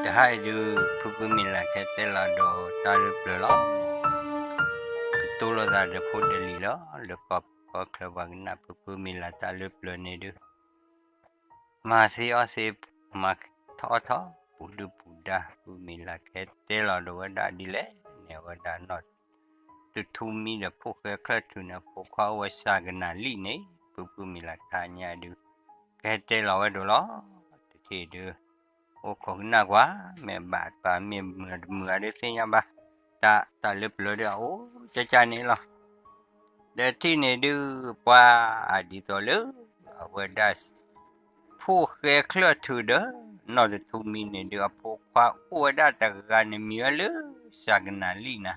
တဟါအံၤဒုး ဖုဖုမ့ၢ်လၢ်ကဟဲတဲလီၤဒီးတၢ်လၢပျၢၤလီၤ. ကတိၤလိာ်သးဒီးဖိဒီးလံၤလီၤ. လၢကီၢ်ပူၤကီၢ်ချၢပှၤကနၣ် ဖုဖုမ့ၢ်လၢ်တၢ်လၢပျၢၤန့ၣ်ဒုး မၤသ့အီၣ်သ့ မၤထီၣ်အီၣ်ထီၣ် ပူၤဒုၣ်ပူၤဒါ ဖုမ့ၢ်လၢ်ကဟဲတဲလီၤဒီးဝဲဒၣ်ဒ်လဲၣ်န့ၣ် အဝဲဒၣ်နီၢ် တထူမံဒီးဖိၣ်ဃဲချၢၣ်ထူန့ၣ် အဖိခွါအိၣ်ဝဲစှၤကနၤလံၣ်န့ၣ် ဖုဖုမ့ၢ်လၢ်တဟါညါဒုး ကဟဲတဲလီၤဝဲဒိၣ်လီၤ. တထံၣ်ဒုး အိၣ်ခိးကနၣ်ကွၢ် မ့ၢ်ဘၣ်ပှၤမ့ၢ်မုာ်တမုာ်ဧါဒုးသ့ၣ်ညါဘၣ်, တၢ်တၢ်လၢပျၢၤဒုးအအိၣ်ကကန့ၣ်လီၤ. တထံၣ်န့ၣ်ဒုး ပှၤအဒ်သိးလၢ အဝဲဒၣ် ဖိၣ်ဃဲချၢၣ်ထူဒီး နီၢ်တထူမံန့ၣ်ဒုး အဖိခွါအိၣ်ဝဲဒၣ်တဂၤန့ၣ်မံၤဝဲလၢ စှၤကနၤလံၣ်နၤ,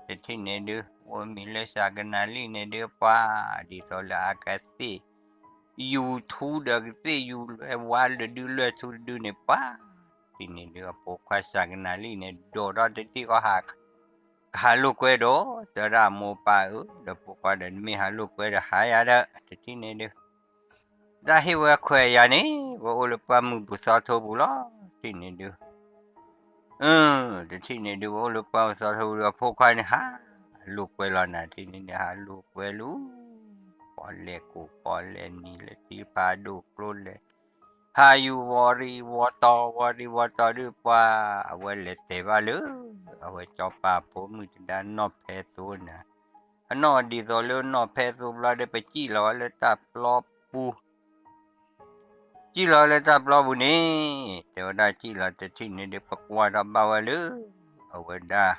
တထံၣ်န့ၣ်ဒုး အိၣ်မံၤလၢစှၤကနၤလံၣ်န့ၣ်ဒုး ပှၤဒ်သိးလၢအကသ့ၣ် ယူၤထူဒီးကသ့ၣ်ယူၤလွဲၢ်ဝါလၢဒုးလွဲၢ်ထူတဒုန့ၣ် ပှၤ တထံၣ်န့ၣ်ဒုး အဖိခွါစှၤကနၤလံၣ်န့ၣ် ဒိးထီၣ်တထံၣ်ဃီ ကဟးလိာ်ကွဲဒီး တဲဝဲဒၣ်အမိၢ်ပၢ်ဧၢ ဒီးဖိခွါဒီး နမ့ၢ်ဟးလိာ်ကွဲဒီးဟးယၤဒီး တထံၣ်န့ၣ်ဒုး တၢ်ဟ့ၣ်ဝဲခွဲးယာ်န့ၣ် ဝဲအိၣ်လၢပှၢ်မုၢ်ပူၤသီထိပူၤလီၤ. တထံၣ်န့ၣ်ဒုး တထံၣ်န့ၣ်ဒုး ဝဲအိၣ်လၢပှၢ်မုၢ်သီထိပူၤဒီး အဖိခွါန့ၣ် ဟးလိာ်ကွဲလီၤနၤ တထံၣ်န့ၣ်ဒုး ဟးလိာ်ကွဲလီၤ ပီၣ်လဲၣ်ကိၢ်ပီၣ်လဲၣ်နံၤလၢထံဖးဒိၣ်ကျိလဲၣ် ဟးယူၤဝီၤရံၤဝီၤတီၤ ဝီၤရံၤဝီၤတီၤဒုး ပှၤအဝဲလဲၤတဲဘၣ်လၢ အဝဲစီၤပၤဖိမုၣ်တဒါနီၢ်ဖဲသိန့ၣ်, အနီၢ်ဒ်သိးလၢနီၢ်ဖဲသိဘျီဒီး ပစံၣ်လီၤဝဲလၢတၢ်ပျီပူၤ စံၣ်လီၤလၢတၢ်ပျီပူၤန့ၣ် တဲဝဲဒၣ်စံၣ်လီၤတထံၣ်န့ၣ်ဒုး ပကွၢ်ထီၣ်ဘၣ်ဝဲလၢ အဝဲဒၣ်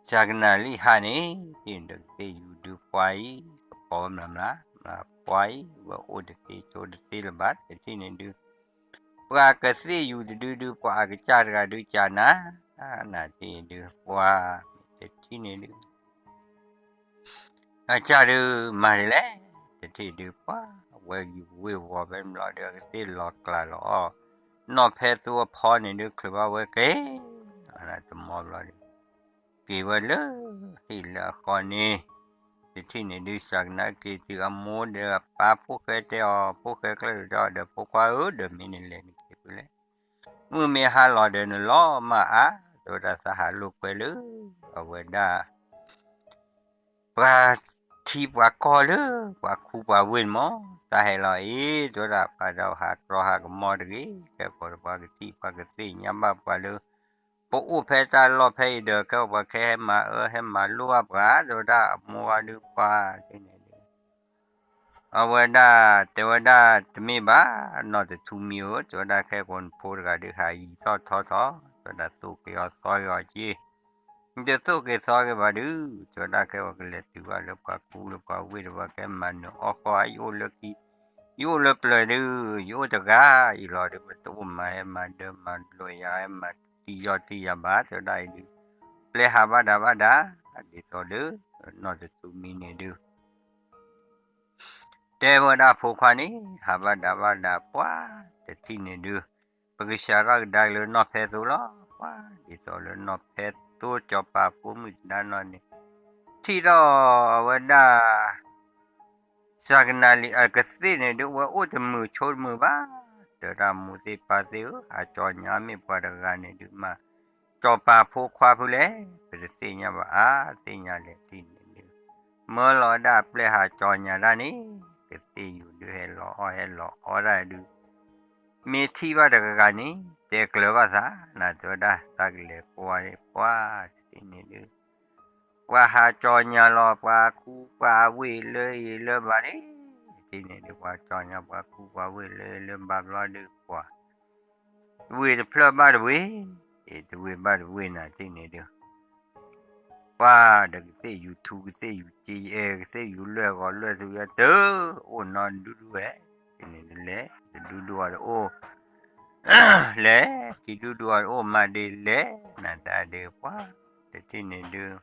စှၤကနၤလံၣ်ဟးန့ၣ် တထံၣ်န့ၣ်ဒုး ကသ့ၣ်ယူၤဒုးပှၤအံၤ ကပီၤဝဲမျးမျး ပှၤအံၤ ဝဲအိၣ်တသ့ဆိတသ့လၢၤဘၣ် တထံၣ်န့ၣ်ဒုး ပှၤကသ့ၣ်ယူၤတဒုဒုး ပှၤအကစၢ်တဂၤဒုးကနၤ နၤတထံၣ်ဒုး ပှၤ တထံၣ်န့ၣ်ဒုး အကစၢ်ဒုးမၤဒ်လဲၣ် တထံၣ်ဒုး ပှၤ ဝဲယူၤဝ့ၢ်ဝီၤဖဲန့ၣ်ဘျီဒီး ကသ့ၣ်လီၤကျးလီၤအီၣ် နီၢ်ဖဲသိအဖီန့ၣ်ဒုး ချုးဘၣ်ဝဲက့ၤ တမီဘျီဒီး က့ၤဝဲလၢ ဟံၣ်လၢအဃီန့ၣ် တထံၣ်န့ၣ်ဒုး စှၤကနၤက့ၤတုၤအမိၢ်ဒီးအပၢ်ဖိၣ်ဃဲတဲအီၤ ဖိၣ်ဃဲကျၢၢ်ဒုးတဲအီၤဒီး ဖိခွါဧၢ ဒီးမ့ၢ်နလဲၤနက့ၤဖဲလဲၣ် မုၢ်မ့ၢ်ဟါလီၤဒီးနလီၤမၢ်အါ တဲဝဲဒၣ်သးဟးလိာ်ကွဲလၢ အဝဲဒၣ် ပှၤထံပှၤကီၢ်လၢ ပှၤခူပှၤဝ့ၢ်န့ၣ်မး သးဟဲလီၤအံၤ တဲဝဲဒၣ် ပှၤဒီးဟးတြီဟးကမီတဂ့ၤ ကဲပှၤကထံၣ်ပှၤကသ့ၣ်ညါဘၣ်ပှၤလၢ ပအိၣ်ဖဲတၢ်လီၢ်ဖဲအံၤဒီး ကဲပှၤခဲဟဲမၤအၢဟဲမၤလိဘၣ်ပှၤ တဲဝဲဒၣ်အမိၢ်ဝဲဒုးပှၤ တထံၣ်န့ၣ်ဒုး အဝဲဒၣ်တဲဝဲဒၣ်တမ့ၢ်ဘၣ် နီၢ်တထူမံဧၢ တဲဝဲဒၣ်ခဲကိးနဖိတဂၤဒုး ဟးယံၤထီၣ်ထီထီၣ် တဲဝဲဒၣ်သိၣ်က့ၤအီၤသီက့ၤအီၤက့ၤ နတသိၣ်က့ၤသီက့ၤဘၣ်ဒုး တဲဝဲဒၣ်ခဲဝဲကလဲၤတုၤဘၣ်လၢပှၤကူလၢပှၤဝ့ၢ်ဒီး ပှၤကဲမၤနၢၤအီၣ်ဃီ ယအိၣ်လၢကံ ယအိၣ်လၢပျၢၤဒုး ယအိၣ်တဂၤအံၤလီၤဒုး ပတအိၣ်မၤဟဲမၤဒၢမၤလိာ်ယၤ ဟဲမၤတံၢ်ယီၢ်တံၢ်ယၤဘၣ် တဲဝဲဒၣ်အံၤဒုး ပျဲဟးဘၣ်ဒၣ်ဘၣ်ဒၣ် ဒ်သိးလၢ နီၢ်တထူမံန့ၣ်ဒုး တဲဝဲဒၣ်ဖိခွါန့ၣ် ဟးဘၣ်ဒၣ်ဘၣ်ဒၣ်ပှၤ တထံၣ်န့ၣ်ဒုး ပကစှၤထီၣ်ကဒါက့ၤလၢနီၢ်ဖဲသိလီၤ ပှၤဒ်သိးလၢနီၢ်ဖဲသိစီၤပၤဖိမုၣ်တဒါနီၢ်န့ၣ် ထံၣ်ထီၣ်အဝဲဒၣ် စှၤကနၤလံၣ်အကသ့ၣ်န့ၣ်ဒုး ဝဲအိၣ်တမုာ်ဆိတမုာ်ဘၣ် တဲဝဲဒၣ်မိၢ်သ့ၣ်ပၢ်သ့ၣ်ဧၢ ဟးကၠီညါမ့ၢ်ပှၤတဂၤန့ၣ်ဒုးမး စီၤပၤဖိခွါဖုလဲၣ် ပတသ့ၣ်ညါဘၣ်အါ သ့ၣ်ညါလဲၣ်တထံၣ်န့ၣ်ဒုး မၢလီၤဝဲဒၣ်အပျဲၢ်ဟးကၠီညါဒၣ်န့ၣ် ကသ့ၣ်ယူၤဒုးဟဲလီၤအီၣ်ဟဲလီၤအီဒၣ်ဒုး မ့ၢ်ထံၣ်ဘၣ်တဂၤဂၤန့ၣ် တဲကျၢၤဘၣ်သး နၤတဲဝဲဒၣ် သးကလဲၤကွၢ်န့ၣ် ပှၤတထံၣ်န့ၣ်ဒုး ပှၤဟးကၠီညါလီၤ ပှၤခူပှၤဝ့ၢ်လၢအံၤလၢဘၣ်န့ၣ် တထံၣ်န့ၣ်ဒုး ပှၤကၠီညါ ပှၤခူပှၤဝ့ၢ်လၢအံၤလၢဘၣ်ဘျီဒုး ပှၤ တဝ့ၢ်တဖျၢၣ်ဘၣ်တဝ့ၢ် တဝ့ၢ်ဘၣ်တဝ့ၢ်နၤတထံၣ်န့ၣ်ဒုး ပှၤဒီးကသ့ၣ်ယူၤထူ ကသ့ၣ်ယူၤက့အဲ ကသ့ၣ်ယူၤလွဲၢ်ဂီၤလွဲၢ်ထူယါတၢ် အိၣ်နီတဒူၣ်ဒူၣ်ဝဲ တထံၣ်န့ၣ်ဒုးလဲၣ် တဒူၣ်ဒူၣ်အီၤတအိၣ် လဲၣ် ခံဒူၣ်ဒူၣ်အီၤတအိၣ်မးဒ်လဲၣ် နၤတၢ်ဒုးပှၤ တထံၣ်န့ၣ်ဒုး ဒ်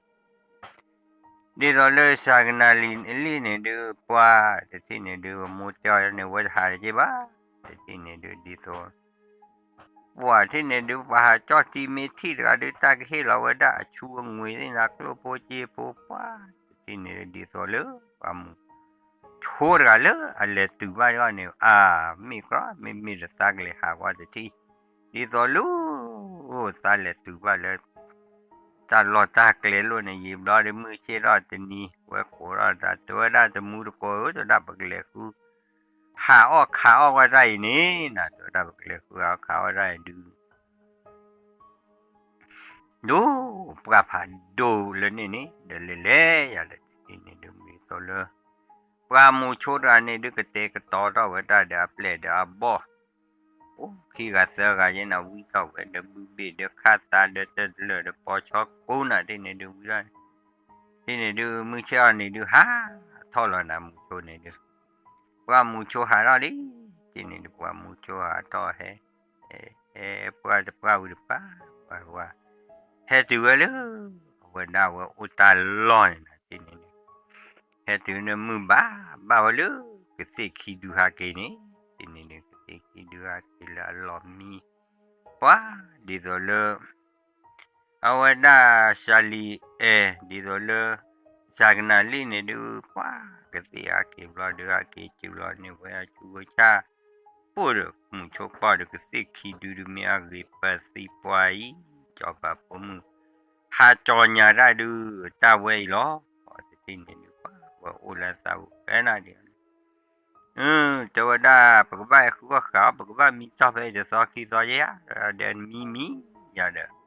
သိးလၢစှၤကနၤလံၣ်လံၣ်န့ၣ်ဒုး ပှၤတထံၣ်န့ၣ်ဒုး မိၢ်တဲအီၤန့ၣ် ဝဲတဟးတက့ၢ်ဘၣ် တထံၣ်န့ၣ်ဒုး ဒ်သိး ပှၤတထံၣ်န့ၣ်ဒုး ပှၤဟးကၠီၣ်တံၤမ့ၢ်ထံၣ်တဂၤဒုး တၢ်ကဟ့ၣ်လီၤဝဲဒၣ်အဆူအငွေသ့ၣ်နၤ ကျိၣ်ဖိစ့ဖိ ပှၤတထံၣ်န့ၣ်ဒုး ဒ်သိးလၢ ပှၤမုၢ် ဆိတဂၤလၢအလဲၤတုၤဘၣ်အီၤန့ၣ် အမ့ၢ်ကြၢး မ့မ့ၢ်တသးကလဲၤဟးကွၢ်တထံၣ် ဒ်သိးလၢ အဝဲဒၣ်မုၢ်ဆ့ၣ်ထီၣ်န့ၣ်ဒုးဖိသၣ်လဲၤတုၤဘၣ်လၢ တၢ်လီၢ်တၢ်ကျဲလိၣ်န့ၣ် ယံာ်ဘျီဒုးမုၢ်ဆ့ၣ်ထီၣ်တနံၤ ဝဲကိးထီၣ်သး တဲဝဲဒၣ်တမူတကိးဧၢ တဲဝဲဒၣ်ပကလဲၤဃု ဟးအီၣ်ခးအီၣ်ဝဲတၢ်အံၤန့ၣ် နၤ တဲဝဲဒၣ်ပကလဲၤဃုဟးအီၣ်ခးအီၣ်တၢ်အံၤဒုး ဒိၣ်ပှၢ်ဖးဒိၣ်လၢန့ၣ်န့ၣ် ဒီးလဲၤလဲၤယၤဒီးတထံၣ်န့ၣ်ဒုး မ့ၢ်သိးလၢ ပှၢ်မူဆိတဂၤန့ၣ်ဒုး ကတဲာ်ကတီၤထီၣ်ဝဲတၢ်ဒီးအပျဲၢ်ဒီးအဘီၣ် အိၣ်ခံဂၤသၢဂၤယဲနၤ ဝံထီၣ်ဝဲဒီးဘုဘ့ၣ်ဒီးခၣ်သါဒီးတလၢာ်ဒီးပိာ်ဆီကိးနၤ တထံၣ်န့ၣ်ဒုးဝံထီၣ်န့ၣ် တထံၣ်န့ၣ်ဒုး မုၢ်ဆ့ၣ်အီၤန့ၣ်ဒုး ဟးထီၣ်လီၤနၤ မူဆိန့ၣ်ဒုး ပှၢ်မူဆိဟးထီၣ်လံ တထံၣ်န့ၣ်ဒုး ပှၢ်မူဆိဟးထီၣ်ဟဲ ဟဲ ဟဲ ပှၢ်တပှၢ်ဝံၤတပှၢ် ပှၢ်တပှၢ် ဟဲတုၤဝဲလၢ အဝဲဒၣ်ဝဲအိၣ်တၢ်လီၢ်န့ၣ်နၤ တထံၣ်န့ၣ်ဒုး ဟဲတုၤန့ၣ်မုၢ်ဘၣ်ဘၣ်ဝဲလၢ ကသ့ၣ်ခံဒုဟးက့ၤန့ၣ် တထံၣ်န့ၣ်ဒုး ကသ့ၣ်ခံဒုဟးက့ၤလၢအလီၢ်မံ ပှၢ် ဒ်သိးလၢ အဝဲဒၣ်စၤလံၤအဲၣ် ဒ်သိးလၢ စၤကနၤလံၣ်န့ၣ်ဒုး ပှၢ် ကသ့ၣ်ဟးက့ၤဘျီဒုး ဟးက့ၤစုလီၤန့ၢ်ဝဲအဆူဝဲဆၣ် ပိၢ်ဒီးမူဆိကီၢ်ဒီးကသ့ၣ်ခံဒုဒုး မ့ၢ်အဂ့ၤပသံပှၢ်အံၤ စီၤပၤဖိမုၣ် ဟးကၠီညါတၢ်ဒုး တၢ်ဝဲအံၤလီၤ တထံၣ်န့ၣ်ဒုး ပှၢ် ဝဲအိၣ်လၢသးပူၤဖဲနၤဒ် တဲဝဲဒၣ် ပကဘၣ်ဟဲဃုအီၣ်ဃးအီၣ် ပကဘၣ်မံတီၢ်ဖဲအံၤတသီခံသီယဲဧါ ဒီးမံမံယၤဒီး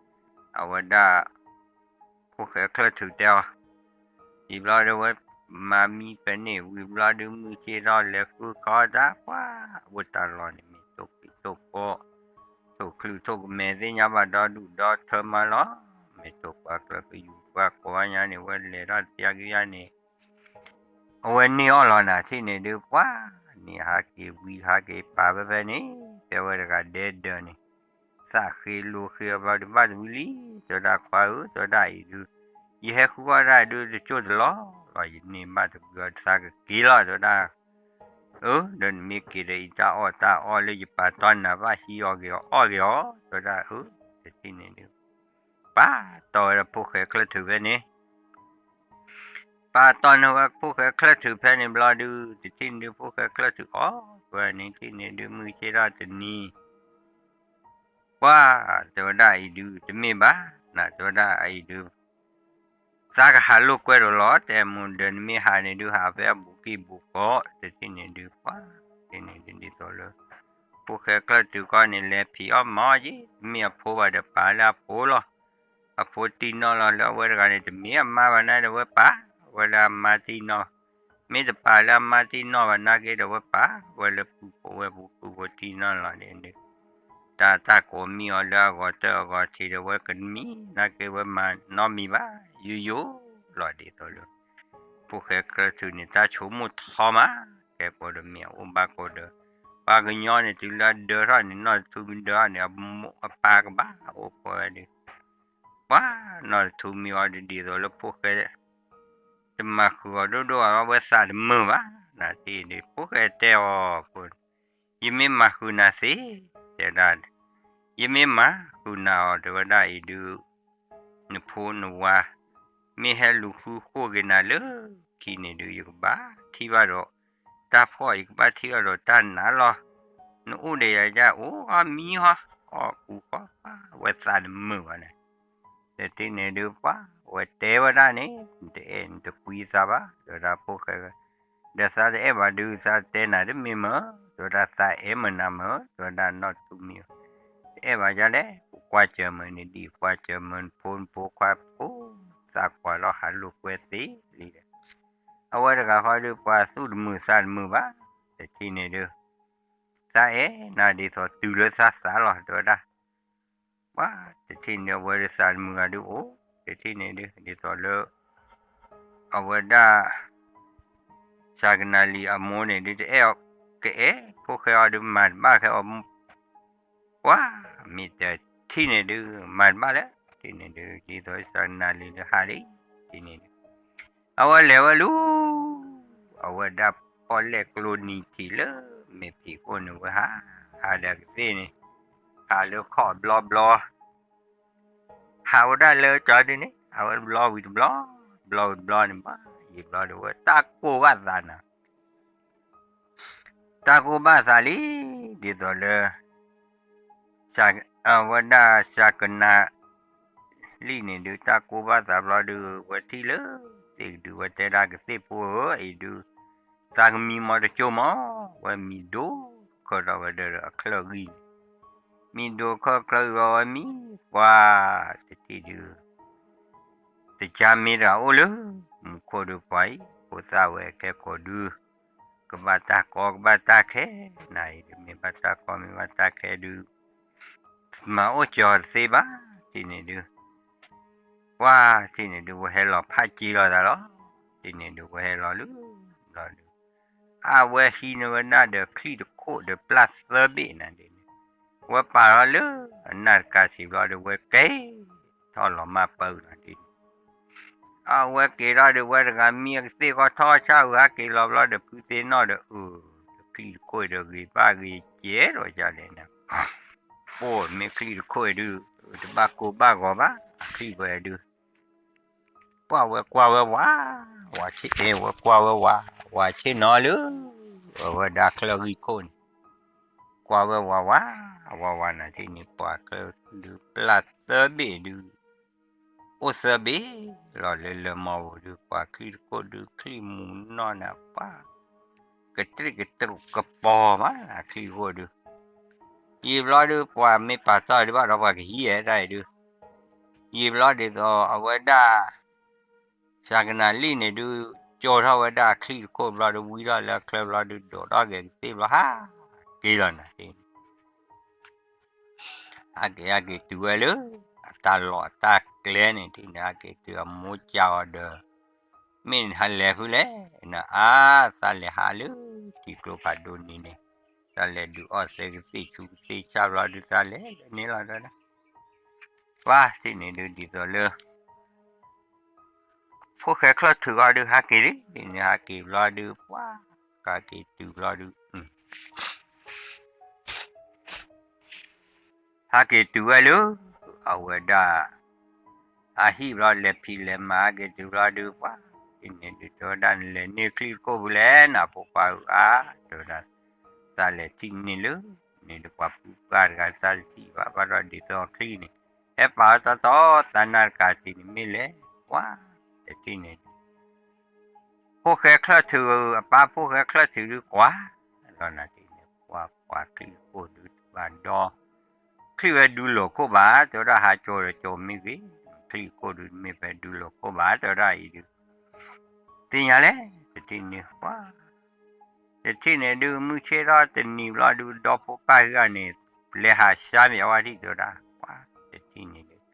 အဝဲဒၣ် ဖိၣ်ဃဲချၢၣ်ထုးတဲအီၤ ယံာ်ဘျီဒုးဝဲ မၤမံဖဲန့ၣ် ဝံၤဘျီဒုး မုၢ်ဆ့ၣ်ထီၣ်လဲၤဃုခီတၢ် ပှၢ် အိၣ်တၢ်လီၢ်န့ၣ် မ့ၢ်တိၢ်ဖံးတိၢ်ဖီ ထိၣ်ချုးထိၣ်ကမဲာ်သ့ၣ်ညါဘၣ်ဒီဒူၣ်ဒီထၢမးလီၤ မ့ၢ်တိၢ်ပှၤကျၢၤကယူၤပှၤကိးညါန့ၣ် ဝဲလဲၤထီၣ်တပျၢ်ကယါန့ၣ် အဝဲန့ၢ်အီၣ်လီၤနၤ တထံၣ်န့ၣ်ဒုး ပှၢ် န့ၣ်ဟးက့ၤဝံဟးက့ၤပာ်ဖဲဖဲန့ၣ် တဲဝဲတဂၤဒဲဒၢးန့ၣ် သးဃ့လိဃ့အဘျီဒုး ဘၣ်တဝံၤလံ တဲဝဲဒၣ်ခွါဧၢ တဲဝဲဒၣ်အံၤဒုး ယဟဲဃုအီၣ်တၢ်ဒုးတကၠိၢ်တလီၢ်လီၤ ယန့ၢ်ဘၣ်တဝံၤအီၤ သးကက့ၤလီၤ တဲဝဲဒၣ် အၢ ဒီးနမ့ၢ်က့ၤဒီးအံၤ တၢ်အီၣ်တၢ်အီလၢယပာ်တီနၤဘၣ် ဟံးအီၣ်က့ၤအီၣ်က့ၤအီၤ တဲဝဲဒၣ်အၢ တထံၣ်န့ၣ်ဒုး ပာ်တီဝဲဒၣ်ဖိၣ်ဃဲချၢၣ်ထုးဖဲန့ၣ် ပာ်တီန့ၢ်ဝဲဖိၣ်ဃဲချၢၣ်ထုးဖဲန့ၣ်ဘျီဒုး တထံၣ်န့ၣ်ဒုး ဖိၣ်ဃဲချၢၣ်ထုးအီၣ်ဝဲန့ၣ် တထံၣ်န့ၣ်ဒုး မုၢ်ဆ့ၣ်ထီၣ်တနံၤ ပှၢ် တဲဝဲဒၣ်အံၤဒုး တမ့ၢ်ဘၣ် နၤ တဲဝဲဒၣ်အံၤဒုး သးကဟးလိာ်ကွဲဒီးလီၤ တဲမိၢ်ဒီး နမ့ၢ်ဟးန့ၣ်ဒုး ဟးဖဲအဘူးကံၢ်ဘူးကီး တထံၣ်န့ၣ်ဒုး ပှၢ် တထံၣ်န့ၣ်ဒုး ဒ်သိးလၢ ဖိၣ်ဃဲချၢၣ်ထုးကီးန့ၣ် လဲၤဖံးအီၣ်မၤအီၣ်က့ၤ တမ့ၢ်အဖိဘၣ်ဒီးပာ်လၢအဖိလီၤ အဖိတံၢ်နီၢ်လီၤ လၢအဝဲတဂၤန့ၣ် တမ့ၢ်အမါဘၣ်နၤဒီး ဝဲပာ်ဝဲလၢအမါတံၢ်နီၢ် မ့ၢ်တပာ်လၢအမါတံၢ်နီၢ်ဘၣ်နာ်က့ဒီး ဝဲပာ်ဝဲလၢပုၢ်ဖိဝဲၢ်ဖိ ပုၢ်ဖိတံၢ်နီၢ်လီၤန့ၣ်ဒုး တၢ်တၢ်ကိးမံၤအီၤလၢအဂီၤတၢၢ်အဂီၤထံးဒီး ဝဲကမံနာ်က့ ဝဲမၤနီတမံၤဘၣ် ယိယိလီၤ ဒ်သိးလၢ ဖိၣ်ဃဲချၢၣ်ထုးန့ၣ် တၢ်ဆိကမိၣ်ထီမး ကဲကိးဒီးမ့ၢ်အအိၣ်ဘၣ်ကိးဒီး ပှၤကညီန့ၣ် တုၤလၢအဒၢထီၣ်န့ၣ် နီၢ်တထူမံၤဒၢထီၣ်န့ၣ် အမိၢ်အပၢ်ကဘၣ်အိၣ်ဖှိၣ်ဝဲဒုး ပှၤနီၢ်တထူမံၤအီၤဒုး ဒ်သိးလၢဖိၣ်ဃဲ တမၤဃုာ်အီၤဒိၣ်ဒိၣ်အါလီၤ ဝဲသးတမုာ်ဘၣ် နၤတထံၣ်န့ၣ်ဒုး ဖိၣ်ဃဲတဲအီၤ ယမ့ၢ်မၤဃုာ်နၤသ့ တဲဒၣ် ယမ့ၢ်မၤဃုာ်နၤအီၤ တဲဝဲဒၣ်အံၤဒုး နဖိနဝၤ မ့ၢ်ဟဲလူၤဃုဃိၣ်က့ၤနၤလၢခံန့ၣ်ဒုး ယကဘၣ်ထံၣ်ဘၣ်ဒီး တၢ်ဖှီၣ် ယကဘၣ်ထံၣ်ဘၣ်ဒီးတၢ်နးလီၤ နအိၣ်ဒီးယၤယၤ အိၣ်အီၣ်မံဟီ အီၣ်ကူဃီ ပှၤဝဲသးတမုာ်ဘၣ်န့ၣ် တထံၣ်န့ၣ်ဒုး ပှၤဝဲတဲဝဲဒၣ်န့ၣ် နတအဲၣ်နတကွံသးဘၣ် တဲဝဲဒၣ်ဖိၣ်ဃဲ ဒီးသးတအဲၣ်ဘၣ်ဒုး သးတဲနၤတမ့ၢ်မၢ် တဲဝဲဒၣ်သးအဲၣ်မုာ်နၤမၢ် တဲဝဲဒၣ်နီၢ်တထူမံၤ တအဲၣ်ဘၣ်ယၤလဲၣ် ပကွၢ်စၢၤမုာ်န့ၣ်ဒံး ကွၢ်စၢၤမုာ်နဖိနဖိခွါဖိ သးကွၢ်လီၤဟးလိာ်ကွဲသ့လံဒီး အဝဲတဂၤဃီဒုး ပှၤသူၣ်တမုာ်သးတမုာ်ဘၣ် တထံၣ်န့ၣ်ဒုး သးအဲၣ်နၤဒ်သိးတုၤလၢသးသးလီၤ တဲဝဲဒၣ် ပှၤတထံၣ်န့ၣ် အဝဲဒုးသးတမုာ်ဂၤဒုးအိၣ် တထံၣ်န့ၣ်ဒုး ဒ်သိးလၢ အဝဲဒၣ် စၤကနၤလံၤအမိၢ်န့ၣ်ဒုး တအဲၣ်အီၤ ကအဲၣ်ဖိၣ်ဃဲအီၤဒုး မၤတဘၣ်ခဲအီၤ ပှၤမ့ၢ်တထံၣ်န့ၣ်ဒုး မၤတဘၣ်လဲၣ် တထံၣ်န့ၣ်ဒုး ဒ်သိးစၤကနၤလံၤဒုးဟးလံ တထံၣ်န့ၣ်ဒုး အဝဲလဲၤဝဲလူၤ အဝဲဒၣ်ပီၣ်လဲၣ်ကျိနံၤထံးလၢ မဲာ်ဖံးခိၣ်န့ၣ်ဝဲဟး ဟးဒီးကသ့ၣ်န့ၣ် ဟးလၢခီၣ်ဘျီဘျီ ဟးဝဲဒၣ်လၢကၠီဒုန့ၣ် ဟးဝဲတဘျီဝံၤတဘျီ တဘျီဝံၤတဘျီန့ၣ် ဘၣ်ယံာ်ဘျီဒုးဝဲ တၢ်ကိၢ်ဘၣ်သးနၤ တၢ်ကိၢ်ဘၣ်သးလံ ဒ်သိးလၢ စၤ အဝဲဒၣ်စၤကနၤလံၣ်န့ၣ်ဒုး တၢ်ကိးဘၣ်သးဘျီဒုး ဝဲထံၣ်လၢသ့ၣ်ကဒုး ဝဲတဲဒၣ်ကသ့ၣ်ဖိဧၢ အံၤဒုး သးကမံမီတကၠိမီၤ, ဝဲမံဒိၣ်ခၢၣ်ထီၣ်ဝဲဒီးအချၢၣ်ဂံၢ်န့ၣ်, မံဒိၣ်ခၢၣ်ချၢၣ်ဂံၢ်ဝဲမံ ပှၤတထံၣ်ဒုး တကါမ့ၢ်တဂၤအိၣ်လၢ မူခိၣ်ဒုးပှၤအံၤ ဖိသၣ်ဝဲကဲကိးဒုး ကဘၣ်တၢ်ကီကဘၣ်တၢ်ခဲ, နၤအံၤဒုး မ့ၢ်ဘၣ်တၢ်ကီမ့ၢ်ဘၣ်တၢ်ခဲဒုး မၤအိၣ်ကၠီၤတသ့ဘၣ်, ထံၣ်န့ၣ်ဒုး ပှၤထံၣ်န့ၣ်ဒုး ဝဲဟဲလီၤဖးက့ၤလီၤသးလီၤ, ထံၣ်န့ၣ်ဒုး ဝဲဟဲလီၤလၢ ဘျီဒုး အဝဲဟံးန့ၢ်ဝဲဒၣ်ဒီးချံၣ်တခိၣ်ဒီးပျၢ်သၢဘ့ၣ်နၤဒ်န့ၣ်, ဝဲပာ်ထီၣ်လၢအနၢ်တကါထံးဘျီဒီး ဝဲကဲထီၣ်လီၤမၢ်ပၢနၤဒ်န့ၣ်, အဝဲက့ၤထီၣ်ဒီး ဝဲတဂၤမံအကသ့ၣ်ဃီထီၣ်ဆၣ်အုး ဟးက့ၤလီၤဘျီဒီး ဖုသ့ၣ်နီၣ်ဒီး အၢ ဒီးချံၣ်တခိၣ်ဒီးဂ့ၤဘၣ်ဂ့ၤကဲထီၣ်ယါလဲၣ်န့ၣ်, အိၣ်မ့ၢ်ချံၣ်တခိၣ်အံၤဒုး တဘၣ်ကိၢ်ဘၣ်ဂီၤဘၣ် အချံၣ်ဝဲဒုး ပှၤဝဲကွၢ်ဝဲဝး, ဝးဆ့ၣ် ဝဲကွၢ်ဝဲဝး, ဝးဆ့ၣ်နီၤလၢ အဝဲဒၣ်ချၢၣ်ဂံၢ်ခိၣ်န့ၣ်, ကွၢ်ဝဲဝးဝး, ဝးဝးနၤထံၣ်န့ၣ် ပှၤချၢၣ်ဒုးပျၢ်သၢဘ့ၣ်ဒုး, အိၣ်သၢဘ့ၣ်လီၤလၢလၢမီပူၤဒုး ပှၤချံၣ်တခိၣ်ဒုး ချံၣ်မူနီၣ်နၤ ပှၤ ကတြံၣ်ကတြူးကပီၤမး ချံၣ်တခိၣ်ဒုး ယံာ်ဘျီဒုး ပှၤမ့ၢ်ပာ်သီၣ်ဒံးဘၣ်ဒီး ပှၤကဟံးအဲၣ်ဒၣ်အံၤဒုး, ယံာ်ဘျီဒ်သိးအဝဲဒၣ် စၤကနၤလံၣ်န့ၣ်ဒုး ကၠိထီၣ်ဝဲဒၣ်ချံၣ်တခိၣ်ဘျီဒုး ဝံထီၣ်လၢအချၢဘျီဒုး ဒိးထီၣ်က့ၤကသ့ၣ်ဘျီ ဟးက့ၤလီၤနၤ ဟဲက့ၤဟဲက့ၤတုၤဝဲလၢ အတၢ်လီၢ်အတၢ်ကျဲန့ၣ် ထံၣ်န့ၣ်ဟဲက့ၤတုၤအမိၢ်ကၢအီၤဒီး မ့ၢ်နဟးလဲၤဖုလဲၣ်, နအါ သးလဲၤဟးလၢထံကျိဖးဒိၣ်န့ၣ်န့ၣ်, သးလဲၤဒုးအီၣ်သ့ကသ့ၣ်ဆူကသ့ၣ်ဆၣ်ဘျီဒုး သးလဲၤလၢန့ၣ်လီၤဒီး ပှၤထံၣ်န့ၣ်ဒုး ဒ်သိးလၢ ဖိၣ်ဃဲချၢၣ်ထုးအီၤဒုး ဟးက့ၤလံ, န့ၣ်ဟးက့ၤဘျီဒုး ပှၤ ဟးက့ၤတုၤဘျီဒုး ဟးက့ၤတုၤဝဲလၢ အဝဲဒၣ် အဟံၣ်ဘျီ လဲၤဖံးလဲၤမၤဟးက့ၤတုၤဘျီဒုး ပှၤ ထံၣ်န့ၣ်ဒုး တဲဝဲဒၣ် နလဲၤန့ၢ်ချံၣ်တခိၣ်ဖုလဲၣ် နဖိခွါဧၢဧါ, တဲဝဲဒၣ် သးလဲၤထံၣ်န့ၢ်လၢ န့ၣ်ဒီးပှၤဖုပှၢ်တဂၤ သးတထံၣ်ဘၣ် ဘၣ်ဒီးဒ်သိးချံၣ်န့ၣ် ဟဲပာ်အီၤတီတီ သးနၢ်တကးထံၣ်န့ၣ်မ့ၢ်လဲၣ် ပှၤ တထံၣ်န့ၣ်ဒုး ဖိၣ်ဃဲချၢၣ်ထုး အပၢ်ဖိၣ်ဃဲချၢၣ်ထုးဒုးကွၢ် လီၤနၤထံၣ်န့ၣ် ပှၤကွၢ်ချံၣ်တခိၣ်ဒုးတဘၣ်ဒီး ချံၣ်ဝဲဒုးလိာ်ခိၣ်ဘၣ် တဲဝဲဒၣ် ဟးကၠိဒီးကၠိမ့ၢ်ဂ့ၤ ချံၣ်တခိၣ်ဒုးမ့ၢ်ဖဲဒုးလိာ်ခိၣ်ဘၣ် တဲဝဲဒၣ်အံၤဒုး သ့ၣ်ညါလဲၣ် တထံၣ်န့ၣ် ပှၤ တထံၣ်န့ၣ်ဒုး မုၢ်ဆ့ၣ်ထီၣ်တနံၤဘျီဒုး ဒီဖိပၢ်ဟံၣ်ဂၤန့ၣ် လဲၤဟးဆါမ့ၢ်အဝဲထံၣ်တဲဝဲဒၣ် ပှၤ တထံၣ်န့ၣ်ဒုး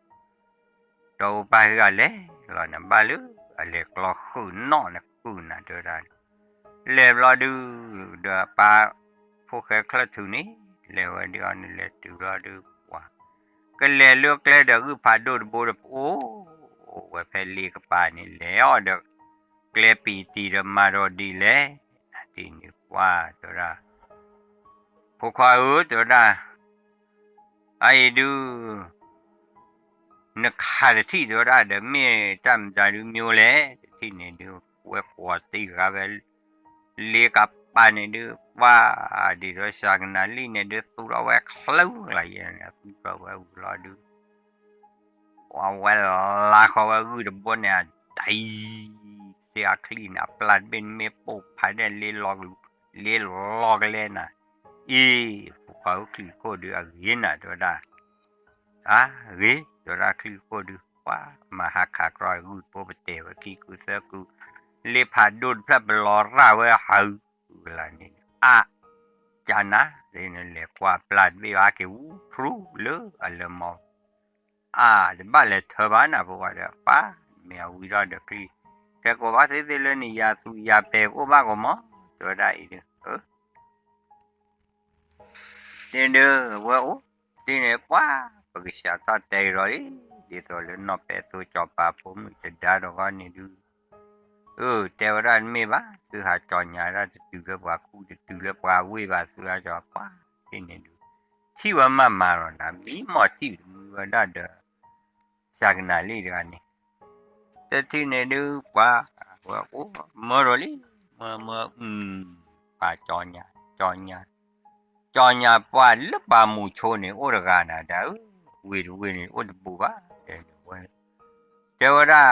ဒီဖိပၢ်ဟံၣ်ဂၤလဲၤလီၤန့ၣ် ဘၣ်လၢအလဲၤကျီဃုာ်နီၣ်န့ၣ် ဃုာ်နၤတဲဝဲဒၣ်န့ၣ် လဲၤဘျီဒုး ဒီးအပၢ်ဖိၣ်ဃဲချၢၣ်ထုးန့ၣ် လဲၤဝဲဒုးအီၤန့ၣ် လဲၤတုၤဘျီဒုး ပှၤ ကလဲၤလၢကျဲဒီးဂုၢ်ဖးဒိၣ်တဘိဒီး ပအိၣ်ဝဲဖဲလ့ကပၤန့ၣ် လဲၤအီၤဒီး ကျဲပံၤတံၤဒီးမၤဒီးဒ်လဲၣ် နထံၣ်န့ၣ် ပှၤ တဲဝဲဒၣ် ဖိခွါဧၢ တဲဝဲဒၣ် အအံၤဒုး နခးတထံၣ်တဲဝဲဒၣ်ဒီး မ့ၢ်တၢ်မတၤဒုးမ့ၢ်အိၣ်လဲၣ် တထံၣ်န့ၣ်ဒုး ဝဲကွီၤတံၢ်ဃာ်ဝဲ လ့ကပၤန့ၣ်ဒုး ပှၤ ဒ်သိးစၤကနၤလံၣ်န့ၣ်ဒုး သူၣ်ထီၣ်ဝဲချၢလၢယဲၢ်န့ၣ် သူၣ်ထီၣ်ဝဲဝံၤလီၤဒုး ပှၤဝဲလါဃီဝဲဂုၢ်တဘိန့ၣ် အဒံး စ့အချံၣ်န့ၣ် အပျၢ်တဘ့ၣ်န့ၣ်မ့ၢ်ပိာ်ဖးဒဲး လ့လီၤကလဲနၤ အံၤ ဖိခွါဧၢ ချံၣ်တခိၣ်ဒုးအဂ့ၤနၤ တဲဝဲဒၣ် အဂ့ၤ တဲဝဲဒၣ်ချံၣ်တခိၣ်ဒုး ပှၤမၤဟးခးကြီဂုၢ်တဘိ ပတဲာ်ဝဲခံကုသၢကု လ့ဖးဒိၣ်တဖျၢၣ် ပလီၤရၣ်ဝဲဟးဂုာ်ကလၤန့ၣ် အါ ကနၤ လဲၤကွၢ်ပျၢ်တဘ့ၣ် ဟးက့ၤဝူဖျူလၢအလၢမီ အါ တဘၣ်လဲၤထၢဘၣ်နၤ ဖိခွါဒီး ပှၤ မ့ၢ်အဝံထီၣ်ဒီးချံၣ် တဲကိးဘၣ်သ့ၣ်သ့ၣ်လၢန့ၣ် ယၤသူယၤပဲာ်ကအိၣ်ဘၣ်ကီးမး တဲဝဲဒၣ်အံၤဒုး တ့ၢ်ဒုး ဝဲအိၣ် တ့ၢ်န့ၣ် ပှၤ ပကစးထီၣ်တဲကဒီးလံ ဒ်သိးလၢနီၢ်ပဲသိကၠီၤပၤဖိမုၣ်တဒါဒီးဂီၢ်န့ၣ်ဒုး အၢ တဲဝဲဒၣ်တမ့ၢ်ဘၣ် သုဟးကၠီညါဒၣ်တတုၤလၢပှၤကူတတုၤလၢပှၤဝ့ၢ်ဘၣ် သုဟးကၠီ ပှၤ တ့ၢ်န့ၣ်ဒုး ထံၣ်ဝဲမးမးလီၤနၤ မံမီၢ်ထံၣ်တမုာ်ဝဲဒၣ်ဒီး စၤကနၤလံၣ်တဂၤန့ၣ် တထံၣ်န့ၣ်ဒုး ပှၤ ဝဲအိၣ်မၢဒီးလံ မၢမၢ ပှၤကၠီညါ ကၠီညါ ကၠီညါပှၢ်လၢပှၤမူၤဆိန့ၣ် အိၣ်တဂၤနၤတၢ်ဧၢ, ဝ့ၢ်တဝ့ၢ်န့ၣ် အိၣ်တဘူးဘၣ်, တဲဝဲဒၣ်,